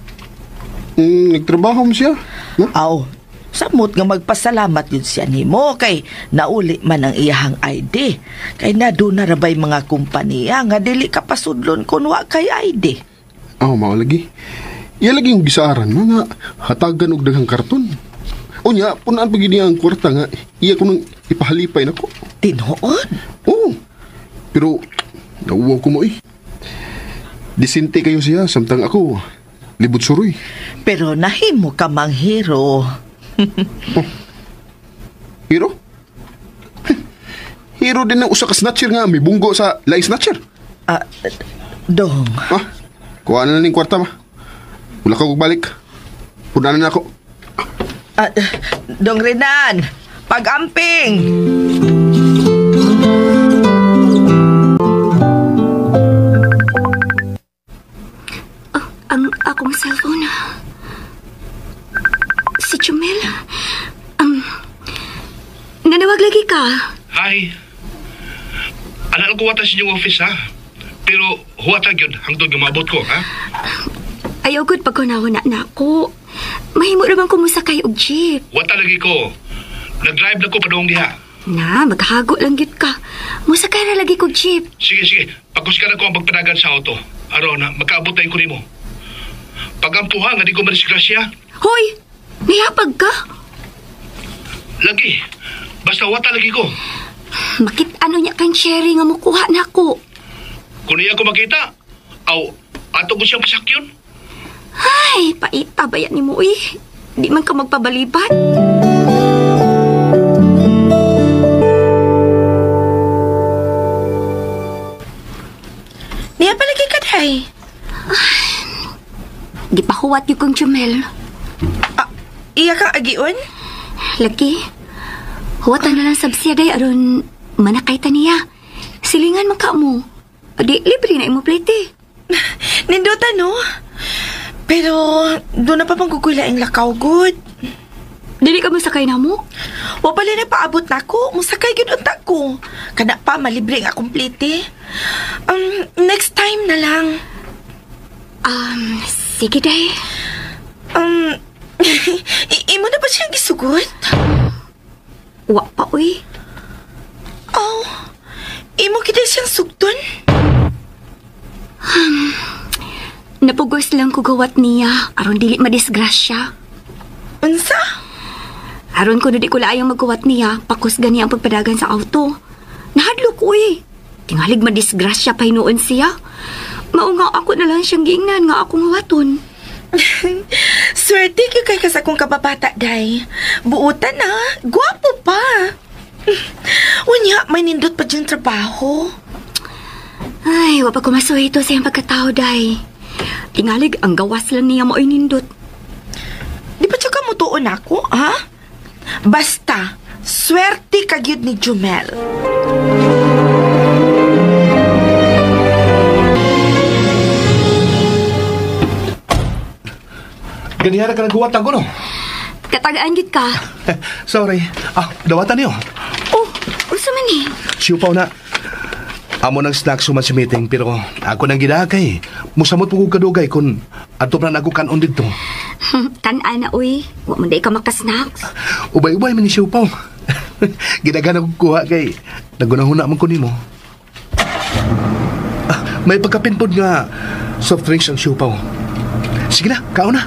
Speaker 4: Nagtrabaho mo siya. No?
Speaker 9: Aw, samot nga magpasalamat yun siya nimo kay nauli man ang iyahang ID. Kay naduna ra bay mga kompanya nga dili ka pasudlon kun wa kay ID.
Speaker 4: Aw, mao lagi. Iya lagi yung gisaaran mga hatagan og daghang karton. Unya, punaan pa gid niya ang kwarta nga iya ko nang ipahalipay nako.
Speaker 9: Tinuod?
Speaker 4: Oo. Pero nauwaw ko mo eh. Disinte kayo siya samtang ako libot suroy.
Speaker 9: Pero nahimo ka mang hero.
Speaker 4: Oh. Hero? Hero din ng usa ka snatcher nga may bunggo sa laing snatcher.
Speaker 9: Dong.
Speaker 4: Ah, kuha na lang ning kwarta ma. Wala ka balik. Punanan na ako.
Speaker 9: Dong Renan, pag-amping!
Speaker 5: Ang akong cellphone. Si Chumel. Nanawag lagi ka.
Speaker 11: Hi. Alam ko wata sa inyong office, ha? Pero huwatag yun hangtod nga maabot ko, ha?
Speaker 5: Ayaw gud pagkunahuna na ako. Mahimo naman ko musakay og jeep.
Speaker 11: Wata lagi ko. Nag-drive na ko padung diha.
Speaker 5: Na, maghago lang gyud ka. Musakay ra lagi kog jeep.
Speaker 11: Sige, sige. Pagkusgan ko ang pagpanagan sa auto. Aron na, magkaabot na ko nimo. Pagampuha nga di ko madisgrasya.
Speaker 5: Hoy! Nihapag ka?
Speaker 11: Lagi. Basta wata lagi ko.
Speaker 5: Makit-ano niya kang Cherry nga mukuha na ako.
Speaker 11: Kung niya ko makita, aw, ato ko siyang pasakyon.
Speaker 5: Ay, paita ba yan ni mo eh. Di man ka magpabaliban.
Speaker 6: Niya palagi ka, day.
Speaker 5: Gipahuwat yung kong Jumel.
Speaker 6: Ah, iya kang agion?
Speaker 5: Lagi. Huwatan na lang sabsiya, day, aron manakay ta niya. Silingan man ka mo. Di, libre na imo plate.
Speaker 6: Nindota, no? Pero, doon na pa pang kukuila ang lakaw, good.
Speaker 5: Dili ka mo sakay na mo?
Speaker 6: Wa pala na paabot na ako. Musakay gyud unta ko. Kana pa, malibre nga komplete. Next time na lang.
Speaker 5: Sige, day.
Speaker 6: Imo na ba siyang gisugot?
Speaker 5: Wa pa, uy.
Speaker 6: Oh, imo kita siyang sugton?
Speaker 5: Napugos lang ko gawat niya aron dili madisgrasya.
Speaker 6: Unsa?
Speaker 5: Aron ko di ko laayang magguwat niya, pakusgan niya ang pagpadagan sa auto. Nahadlo ko eh. Tingalig madisgrasya pa hinuon siya. Mao nga ako na lang siyang giingnan nga akong hawaton.
Speaker 6: Swerte gyud kay ka sa akong kababata, day. Buutan na, gwapo pa. Unya, may nindot pa diyang trabaho.
Speaker 5: Ay, wa pa ko masuhito sa iyang pagkatao, day. Tingalig, ang gawas lang niya mao'y nindot.
Speaker 6: Di ba siya ka mutuon ako, ha? Basta, swerte ka gyud ni Jumel.
Speaker 11: Ganihara ka naghuwatan ko, no?
Speaker 5: Katagaan gyud ka.
Speaker 11: Sorry. Ah, dawatan niyo.
Speaker 5: Oh, unsa man eh?
Speaker 11: Siupaw na. Amo ng snacks human sa meeting, pero ako nang gidakay. Musamot po kong kadugay kung ato na ako kanon dito.
Speaker 5: Kan-an na, uy. Wa man day ka makasnacks.
Speaker 11: Ubay-ubay man ni siupaw. Gidagan ako kuha kay nagunahuna man ko nimo. Ah, may pagkapinpod nga soft drinks ang siupaw. Sige na, kaon na.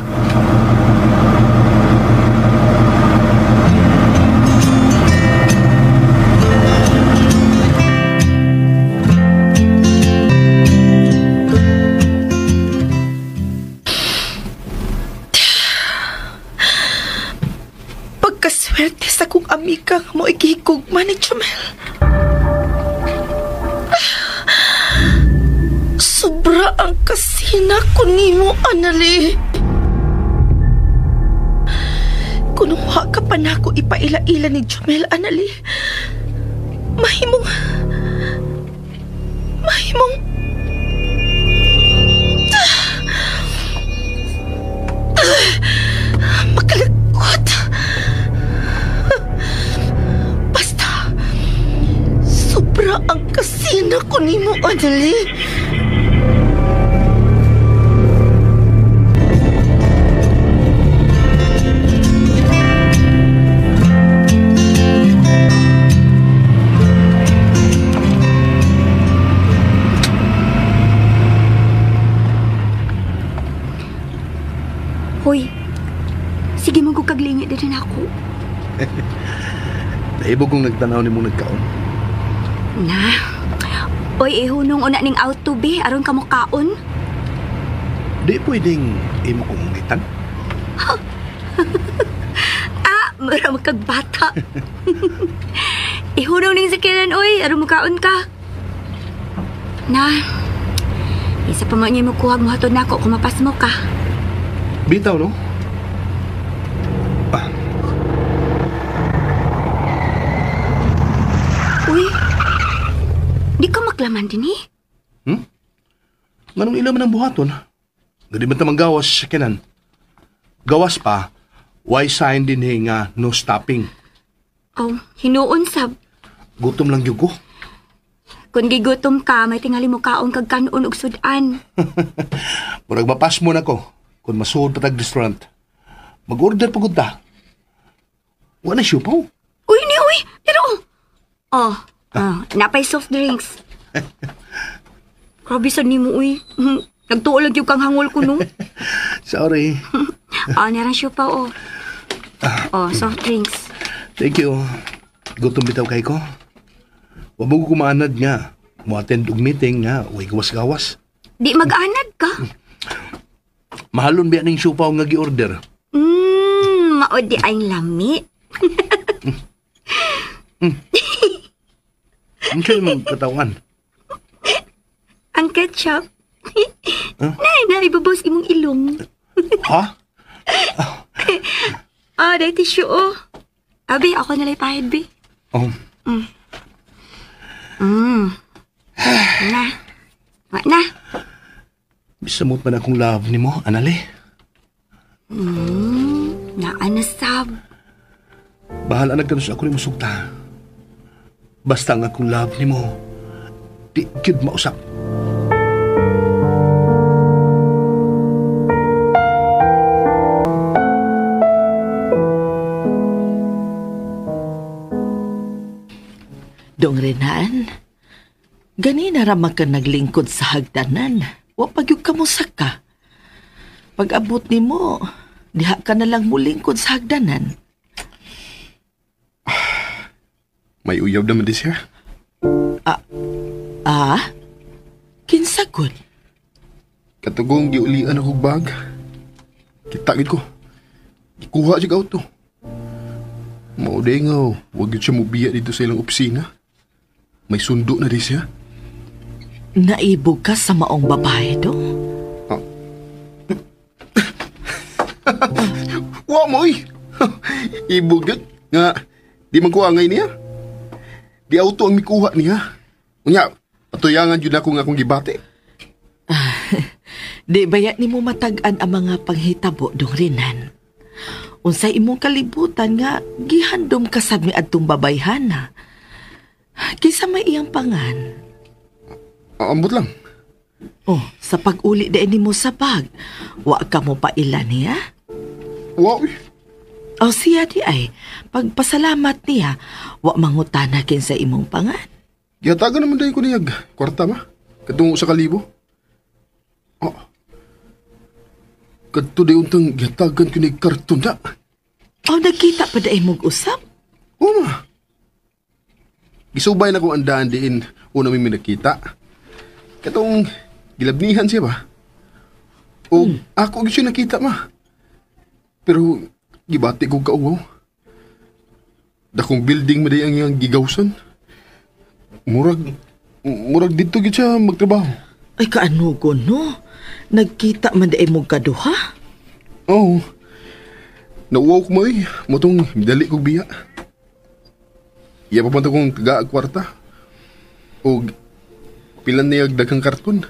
Speaker 6: Pagkaswerte sa kong amiga nga mo igihigugma ni Jumel. Sobra ang kasina ko nimo, Anali. Kunuha ka pa na ako ipaila-ila ni Jumel, Anali. Mahimong... Makalagkot. Basta, sobra ang kasina ko nimo, Anali.
Speaker 5: Hoy, sige mo kaglingi din ako.
Speaker 11: Naibog kong nagtanaw ni mong nagkaon.
Speaker 5: Na. Oy, ihunong una ning auto be aron ka mokaon.
Speaker 11: Di pwedeng imo kong ungitan.
Speaker 5: Ah, mura magkagbata. Ihunong ning sakilan oy, aron mokaon ka. Na. Isa pa man niya mo kuhag mo hatod nako kung mapasmo ka.
Speaker 11: Bitaw, no? Ah.
Speaker 5: Uy, di ka maklaman din eh.
Speaker 11: Nganong ila man ang buhaton? Gadi man tamang gawas sa kinan. Gawas pa, why sign din eh nga no stopping.
Speaker 5: Oh, hinuon sab.
Speaker 11: Gutom lang yun ko.
Speaker 5: Kung gigutom ka, may tingali mo kaon kag kanon og sudan.
Speaker 11: Murag mapas mo na ko kung masuod pa tag restaurant. Mag-order pa gud ta. Wa na siupaw.
Speaker 5: Uy, ni uy, pero oh, napay soft drinks. Grabe sa nimo uy. Nagtuo lang yung kang hangol ko no.
Speaker 11: Sorry.
Speaker 5: Ah, naran siupaw oh. Oh, soft drinks.
Speaker 11: Thank you. Gutom bitaw kay ko. Wa mo ko kumaanad nga. Mo-attend og meeting nga, way gawas-gawas.
Speaker 5: Di mag-anad ka.
Speaker 11: Mahalon biya ning supaw nga gi-order.
Speaker 5: Mao di ay lami.
Speaker 11: Unsa imong katawan?
Speaker 5: Ang ketchup.
Speaker 11: Huh?
Speaker 5: Nay, na ibabos imong ilong.
Speaker 11: Ha?
Speaker 5: Ah, dahil tissue oh. Abi, ako nalay pahid, bi.
Speaker 11: Oh.
Speaker 5: Na. Wa na.
Speaker 11: Bisamot man akong love nimo, Anali.
Speaker 5: Naa na sab.
Speaker 11: Bahala na kanus ako nimo sugta. Basta ang akong love nimo, di gyud mausap.
Speaker 9: Dong Renan, ganina ra man ka naglingkod sa hagdanan. Wa pa gyud ka mosaka. Pag-abot nimo, diha ka na lang mulingkod sa hagdanan.
Speaker 4: May uyab naman di siya.
Speaker 9: Ah? Kinsa gud?
Speaker 4: Katugong giulian ako bag. Kita gid ko. Ikuha siya auto. Mao day nga, wag gyud siya mobiya dito sa ilang opisina. May sundo na di siya.
Speaker 9: Naibog ka sa maong babae, dong?
Speaker 4: Ah. Wa mo, oy. Ibog yun. Nga, di man ko angay niya. Di auto ang mikuha niya. Unya, patuyangan yun ako nga akong gibati.
Speaker 9: Di baya ni mo matag-an ang mga panghitabo, dong Renan. Unsay imong kalibutan nga gihandom ka sab ni adtong babayhana. Kinsa may iyang pangan?
Speaker 4: Ambot lang.
Speaker 9: Oh, sa pag-uli din nimo sa bag, wa ka mo pa ila niya?
Speaker 4: Wa, uy.
Speaker 9: O siya di ay, pagpasalamat niya, wa mangutana kinsa imong pangan.
Speaker 4: Gihatagan naman dahil ko niya kwarta ma. Katong sa kalibo. Oh. Kadto di untang gihatagan ko ni karton na.
Speaker 9: O nagkita pa dahil mong usap?
Speaker 4: Oo ma. Gisubay na ko ang daan diin una mi minakita. Katong gilabnihan siya ba? O ako gyud siya nakita ma. Pero gibati ko kauwaw. Dakong building man ang iyang gigawsan. Murag dito gyud siya magtrabaho.
Speaker 9: Ay kaanugo no? Nagkita man dahil mong kaduha?
Speaker 4: Oo. Nauwaw ko mo eh. Motong dali kog biya. Iya pa man kong taga kwarta. O pilan niya daghang karton.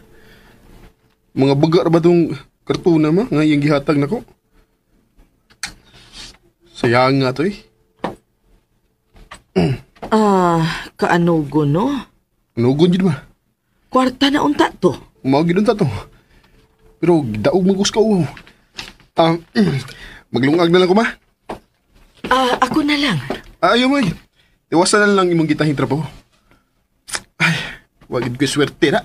Speaker 4: Mga baga ra ba tong karton na ma nga iyang gihatag nako? Sayang nga to eh.
Speaker 9: Ah, kaanugo no?
Speaker 4: Anugon jud ba?
Speaker 9: Kwarta na unta to.
Speaker 4: Mao gid unta to. Pero daog magus ka uwaw. Ah, maglungag na lang ko ma.
Speaker 9: Ah, ako na lang.
Speaker 4: Ayaw may. Iwasan na lang imong gitahing trabaho. Ay, wag gid ko swerte na.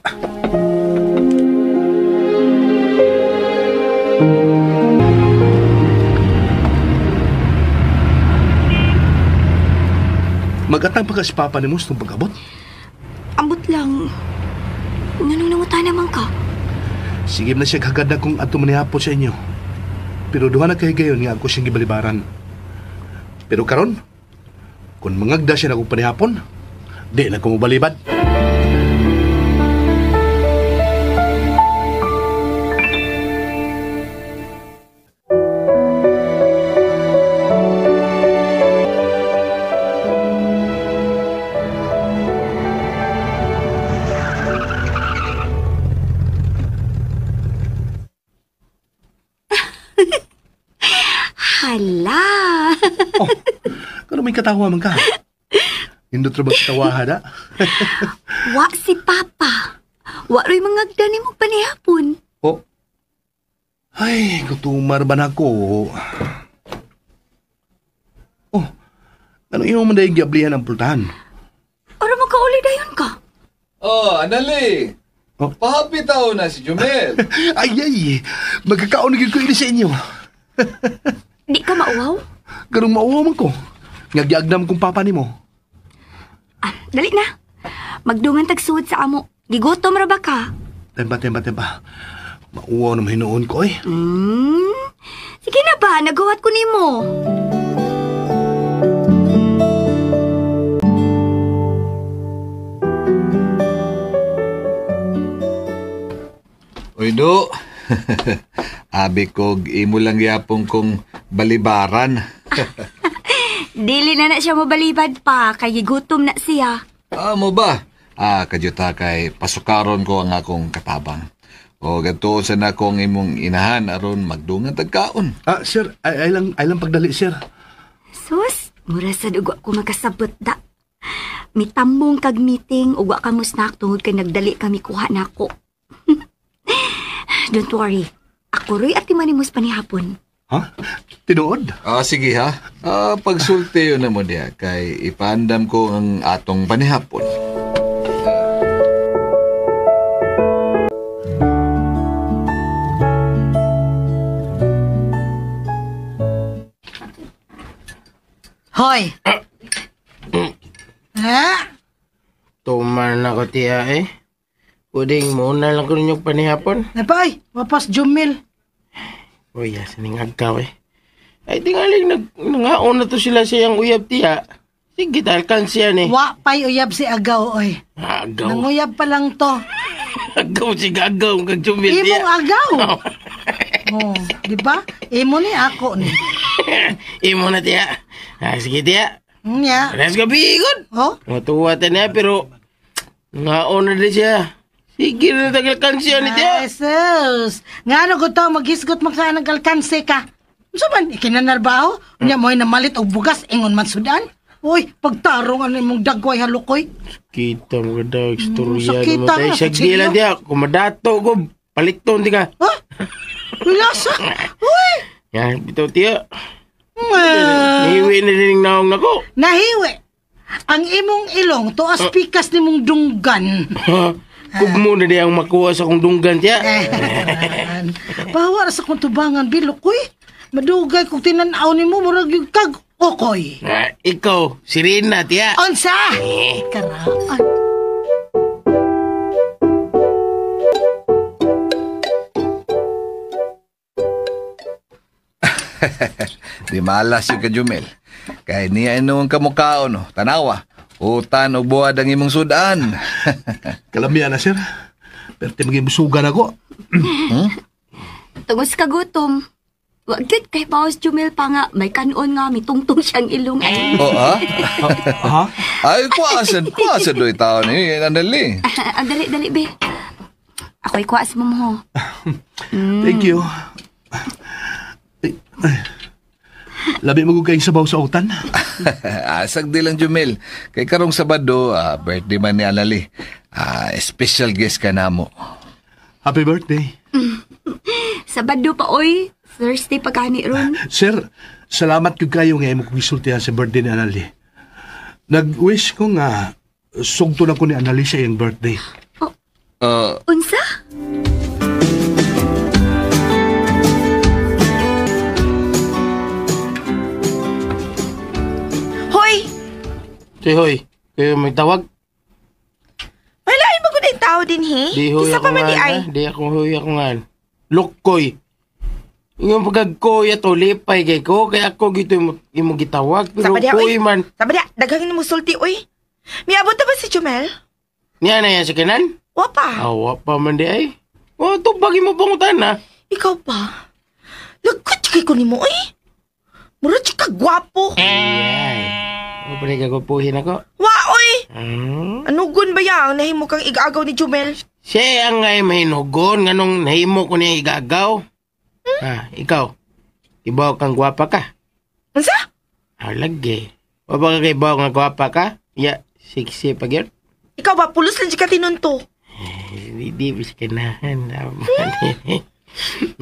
Speaker 11: Magatang pa ka si Papa ni Mus nung pag-abot.
Speaker 5: Ambot lang. Nganong nanguta naman ka?
Speaker 11: Sige na siya hagad na kung ato manihapon sa inyo. Pero duha na kay gayon nga ako siyang gibalibaran. Pero karon, kung mangagda siya na akong panihapon, di na ko mobalibad.
Speaker 5: Hala!
Speaker 11: Oh, kano may katawa man ka? Indot ra ba katawahan na?
Speaker 5: Wa si Papa. Wa ro'y mangagda nimo panihapon.
Speaker 11: Oh. Ay, gutumar ba na ako? Oh, ano imo man dahil giablihan ang pultahan?
Speaker 5: Ora magkauli dayon ka.
Speaker 10: Oh, Anali!
Speaker 11: Oh.
Speaker 10: Pahappy tao na si Jumel.
Speaker 11: Ay, ay! Magkakaon na gyud ko ini sa inyo.
Speaker 5: Di ka mauwaw?
Speaker 11: Ganong mauwaw man ko. Nga giagdam kong papa nimo.
Speaker 5: Ah, dali na. Magdungan tagsuod sa amo. Gigutom ra ba ka?
Speaker 11: Temba. Mauwaw na mahinuon ko eh.
Speaker 5: Sige na ba, nagawat ko nimo.
Speaker 10: Uy, do. Abi kog imo lang yapong kong balibaran.
Speaker 5: Dili na siya mabalibad pa, kay gigutom na siya.
Speaker 10: Mo ba? Kadyuta kay pasukaron ko ang akong katabang. O gantuon sa na akong imong inahan aron magdungan tagkaon.
Speaker 11: Sir, ay lang pagdali, sir.
Speaker 5: Sus, mura sa ugwa ko makasabot da. Mitambong kag meeting, ugwa ka mo snack tungod kay nagdali kami kuha nako. Don't worry. Ako ro'y ati manimus panihapon.
Speaker 11: Ha? Tinuod?
Speaker 10: Sige ha. Pagsulti yun na mo diya kay ipaandam ko ang atong panihapon.
Speaker 8: Hoy! Ha?
Speaker 7: Tuman ako tiya eh. Puding muna lang ko ninyong panihapon.
Speaker 8: Napay, wapas Jumil.
Speaker 7: Uy, saning agkaw eh. Ay, tingaling nangaon na to sila siyang uyab tiya. Sige, talkan siya ni.
Speaker 8: Wa pa'y uyab si Agaw, oy.
Speaker 7: Agaw.
Speaker 8: Nanguyab pa lang to.
Speaker 7: Agaw si Agaw, kag Jumil tiya.
Speaker 8: Imong agaw. Oh, di ba? Imo ni ako ni.
Speaker 7: Imo na tiya. Sige tiya.
Speaker 8: Nya.
Speaker 7: Parehas gabi, good.
Speaker 8: Oh?
Speaker 7: Matuwa ta niya, pero nangaon na din siya. Sige na tagalkan siya ni tiya.
Speaker 8: Jesus. Nga ano ko to, maghisgot man ka ng alkanse ka. Unsa man, ikinanarbaho? Unya mo'y namalit og bugas, ingon man sudan. Uy, pagtarong ano imong dagway halukoy.
Speaker 7: Kita mo ka daw, istorya
Speaker 8: sakita
Speaker 7: naman tayo.
Speaker 8: ka,
Speaker 7: Sagdi lang tiya, kumadato ko, paliton di ka.
Speaker 8: Ha? Wilasa? Uy!
Speaker 7: Yan, bitaw tiya. Nahiwi na din yung naong nako.
Speaker 8: Nahiwi. Ang imong ilong, tuas pikas ni mong dunggan.
Speaker 7: Kug mo na di ang makuha sa kong dunggan tiya.
Speaker 8: Bawa ra sa kong tubangan, bilukoy. Madugay kung tinanaw ni mo, murag yung kag okoy.
Speaker 7: Ikaw, si Rina tiya.
Speaker 8: Unsa? Karaan.
Speaker 10: Di malas yung ka, Jumel. Kaya niya inong kamukhaon, no? Tanawa. Utan og buwad ang imong sudan.
Speaker 11: Kalamian na, sir. Pero ti maging busugan ako.
Speaker 5: Tungos ka gutom. Wag gyud kay Paus Jumel pa nga may kanon nga mitungtong siyang ilong ay.
Speaker 10: Oo, ha?
Speaker 11: Ha?
Speaker 10: Ay, kuwasan do'y tao ni. Andali.
Speaker 5: Ang dali dali be. Ako'y kuwas mo mo.
Speaker 11: Thank you. Ay. Labi mo kayong sabaw sa utan.
Speaker 10: Sagdi lang, Jumel. Kay karong Sabado, birthday man ni Anali. Special guest ka na mo.
Speaker 11: Happy birthday.
Speaker 5: Sabado pa oy. Thursday pa kani ron.
Speaker 11: Sir, salamat ko kayo nga imong gisultihan sa birthday ni Anali. Nag-wish ko nga sugto na ko ni Anali sa iyang birthday.
Speaker 5: Unsa?
Speaker 6: Hoy!
Speaker 7: Say, hoy, kayo may tawag?
Speaker 6: May lain ba ko na yung tao din, he?
Speaker 7: Di hoy
Speaker 6: Kisa
Speaker 7: ako
Speaker 6: pa man di
Speaker 7: nga.
Speaker 6: ay.
Speaker 7: Di ako hoy ako nga. Lukoy. Yung pagkagkoy ato, lipay kay ko, kaya ako gito imo gitawag. Pero
Speaker 6: Sama diha,
Speaker 7: koy
Speaker 6: oy.
Speaker 7: man.
Speaker 6: Sabi niya, daghang mo sulti, uy. Miabot na ba si Jumel?
Speaker 7: Niya na yan sa kanan?
Speaker 6: Wa pa.
Speaker 7: Awa pa man di ay. O, tubag mo pangutan na.
Speaker 6: Ikaw pa. Lagkot kay ko nimo, uy. Mura ka gwapo.
Speaker 7: Ay. O, pa gagwapuhin ako.
Speaker 6: Wa, uy.
Speaker 7: Hmm?
Speaker 6: Anugon ba yang nahimo kang igagaw ni Jumel?
Speaker 7: Siya ang ay mahinugon nganong nahimo ko niya igagaw. Ah, ikaw. Ibaw kang gwapa ka.
Speaker 6: Unsa?
Speaker 7: Ah, lagi. O baka kay ibaw nga gwapa ka? Ya, sexy pa gyud.
Speaker 6: Ikaw ba pulos lang ka tinunto?
Speaker 7: Di, di, bis kanahan.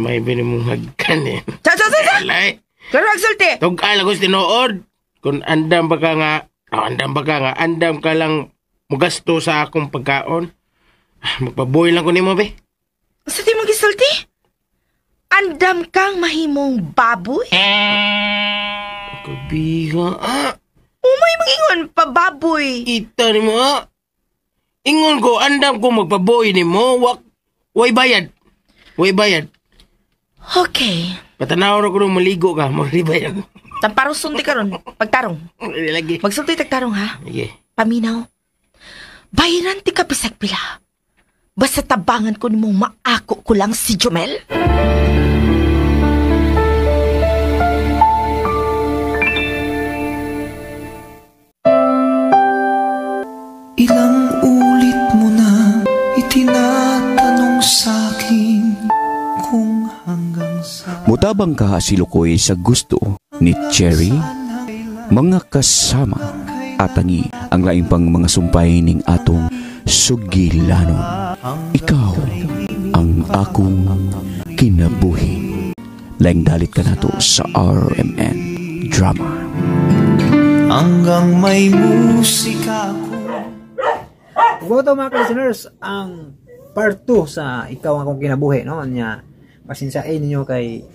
Speaker 7: May mong hagkan eh.
Speaker 6: Sa sa sa sa.
Speaker 7: Alay.
Speaker 6: Klaro ang sulti.
Speaker 7: Tug-al ako sa tinuod. Kung andam ba ka nga, andam ba ka nga, andam ka lang mugasto sa akong pagkaon. Magpabuhay lang ko nimo be.
Speaker 6: Unsa di mo gisulti? Andam kang mahimong baboy?
Speaker 7: Kabiha. Ah.
Speaker 6: Umay mangingon pababoy.
Speaker 7: Kita ni mo ha. Ingon ko, andam ko magpaboy ni mo. Wak, way bayad. Way bayad.
Speaker 6: Okay.
Speaker 7: Patanaw na ko nung maligo ka. Mali bayad.
Speaker 6: Tamparos sunti karon, pagtarong.
Speaker 7: Lagi.
Speaker 6: Magsulti tagtarong ha.
Speaker 7: Sige.
Speaker 6: Paminaw. Bayaran ti ka bisag pila. Basta tabangan ko nimong maako ko lang si Jomel.
Speaker 2: Ilang ulit mo na itinatanong sa'kin kung hanggang sa
Speaker 3: Mutabang ka si Lukoy sa gusto ni Cherry, mga kasama atangi ang laing pang mga sumpay ning atong sugilanon. Ikaw ang akong kinabuhi. Laing dalit ka nato sa RMN Drama.
Speaker 2: Hanggang may musika ko.
Speaker 1: Ug to mga listeners, ang part 2 sa Ikaw ang Akong Kinabuhi, no? Nya pasinsain ninyo kay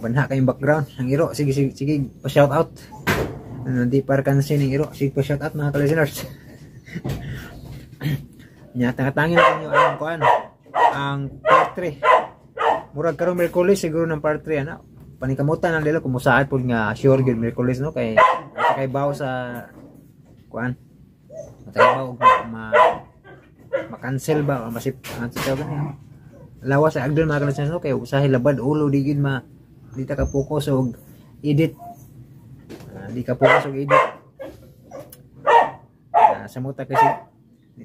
Speaker 1: banha kayong background ang iro. Sige sige sige, pa shout out. Ano, di para kansin ng iro. Sige pa shout out mga listeners. Nya tangatangin na ninyo ang kuan, ang part 3. Murag karon Miyerkules siguro ng part 3 ana. Panikamutan ang lilo kung musaad pud nga sure gyud Miyerkules, no, kay kay baw sa kuan. Matay ba og ma-cancel ba o masip ang tawag niya. Lawas sa agdon mga listeners, no, kay usahay labad ulo di gyud ma di ta ka focus og edit. Di ka focus og edit. Samot ta kasi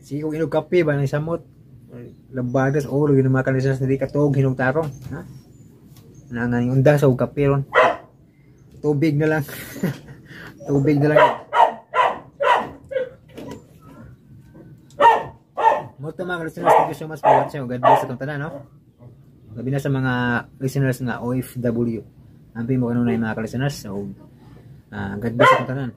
Speaker 1: sige kung inog kape ba nang samot labadas ulo gyud mga listeners, di ka tuog hinog tarong, ha? Nangan unda sa og kape ron. Tubig na lang. Tubig na lang. Mo mga listeners, thank you so much for watching. God bless atong tanan, no? Labi na sa mga listeners nga OFW. Ampi mo kanunay mga listeners. So, God bless atong tanan.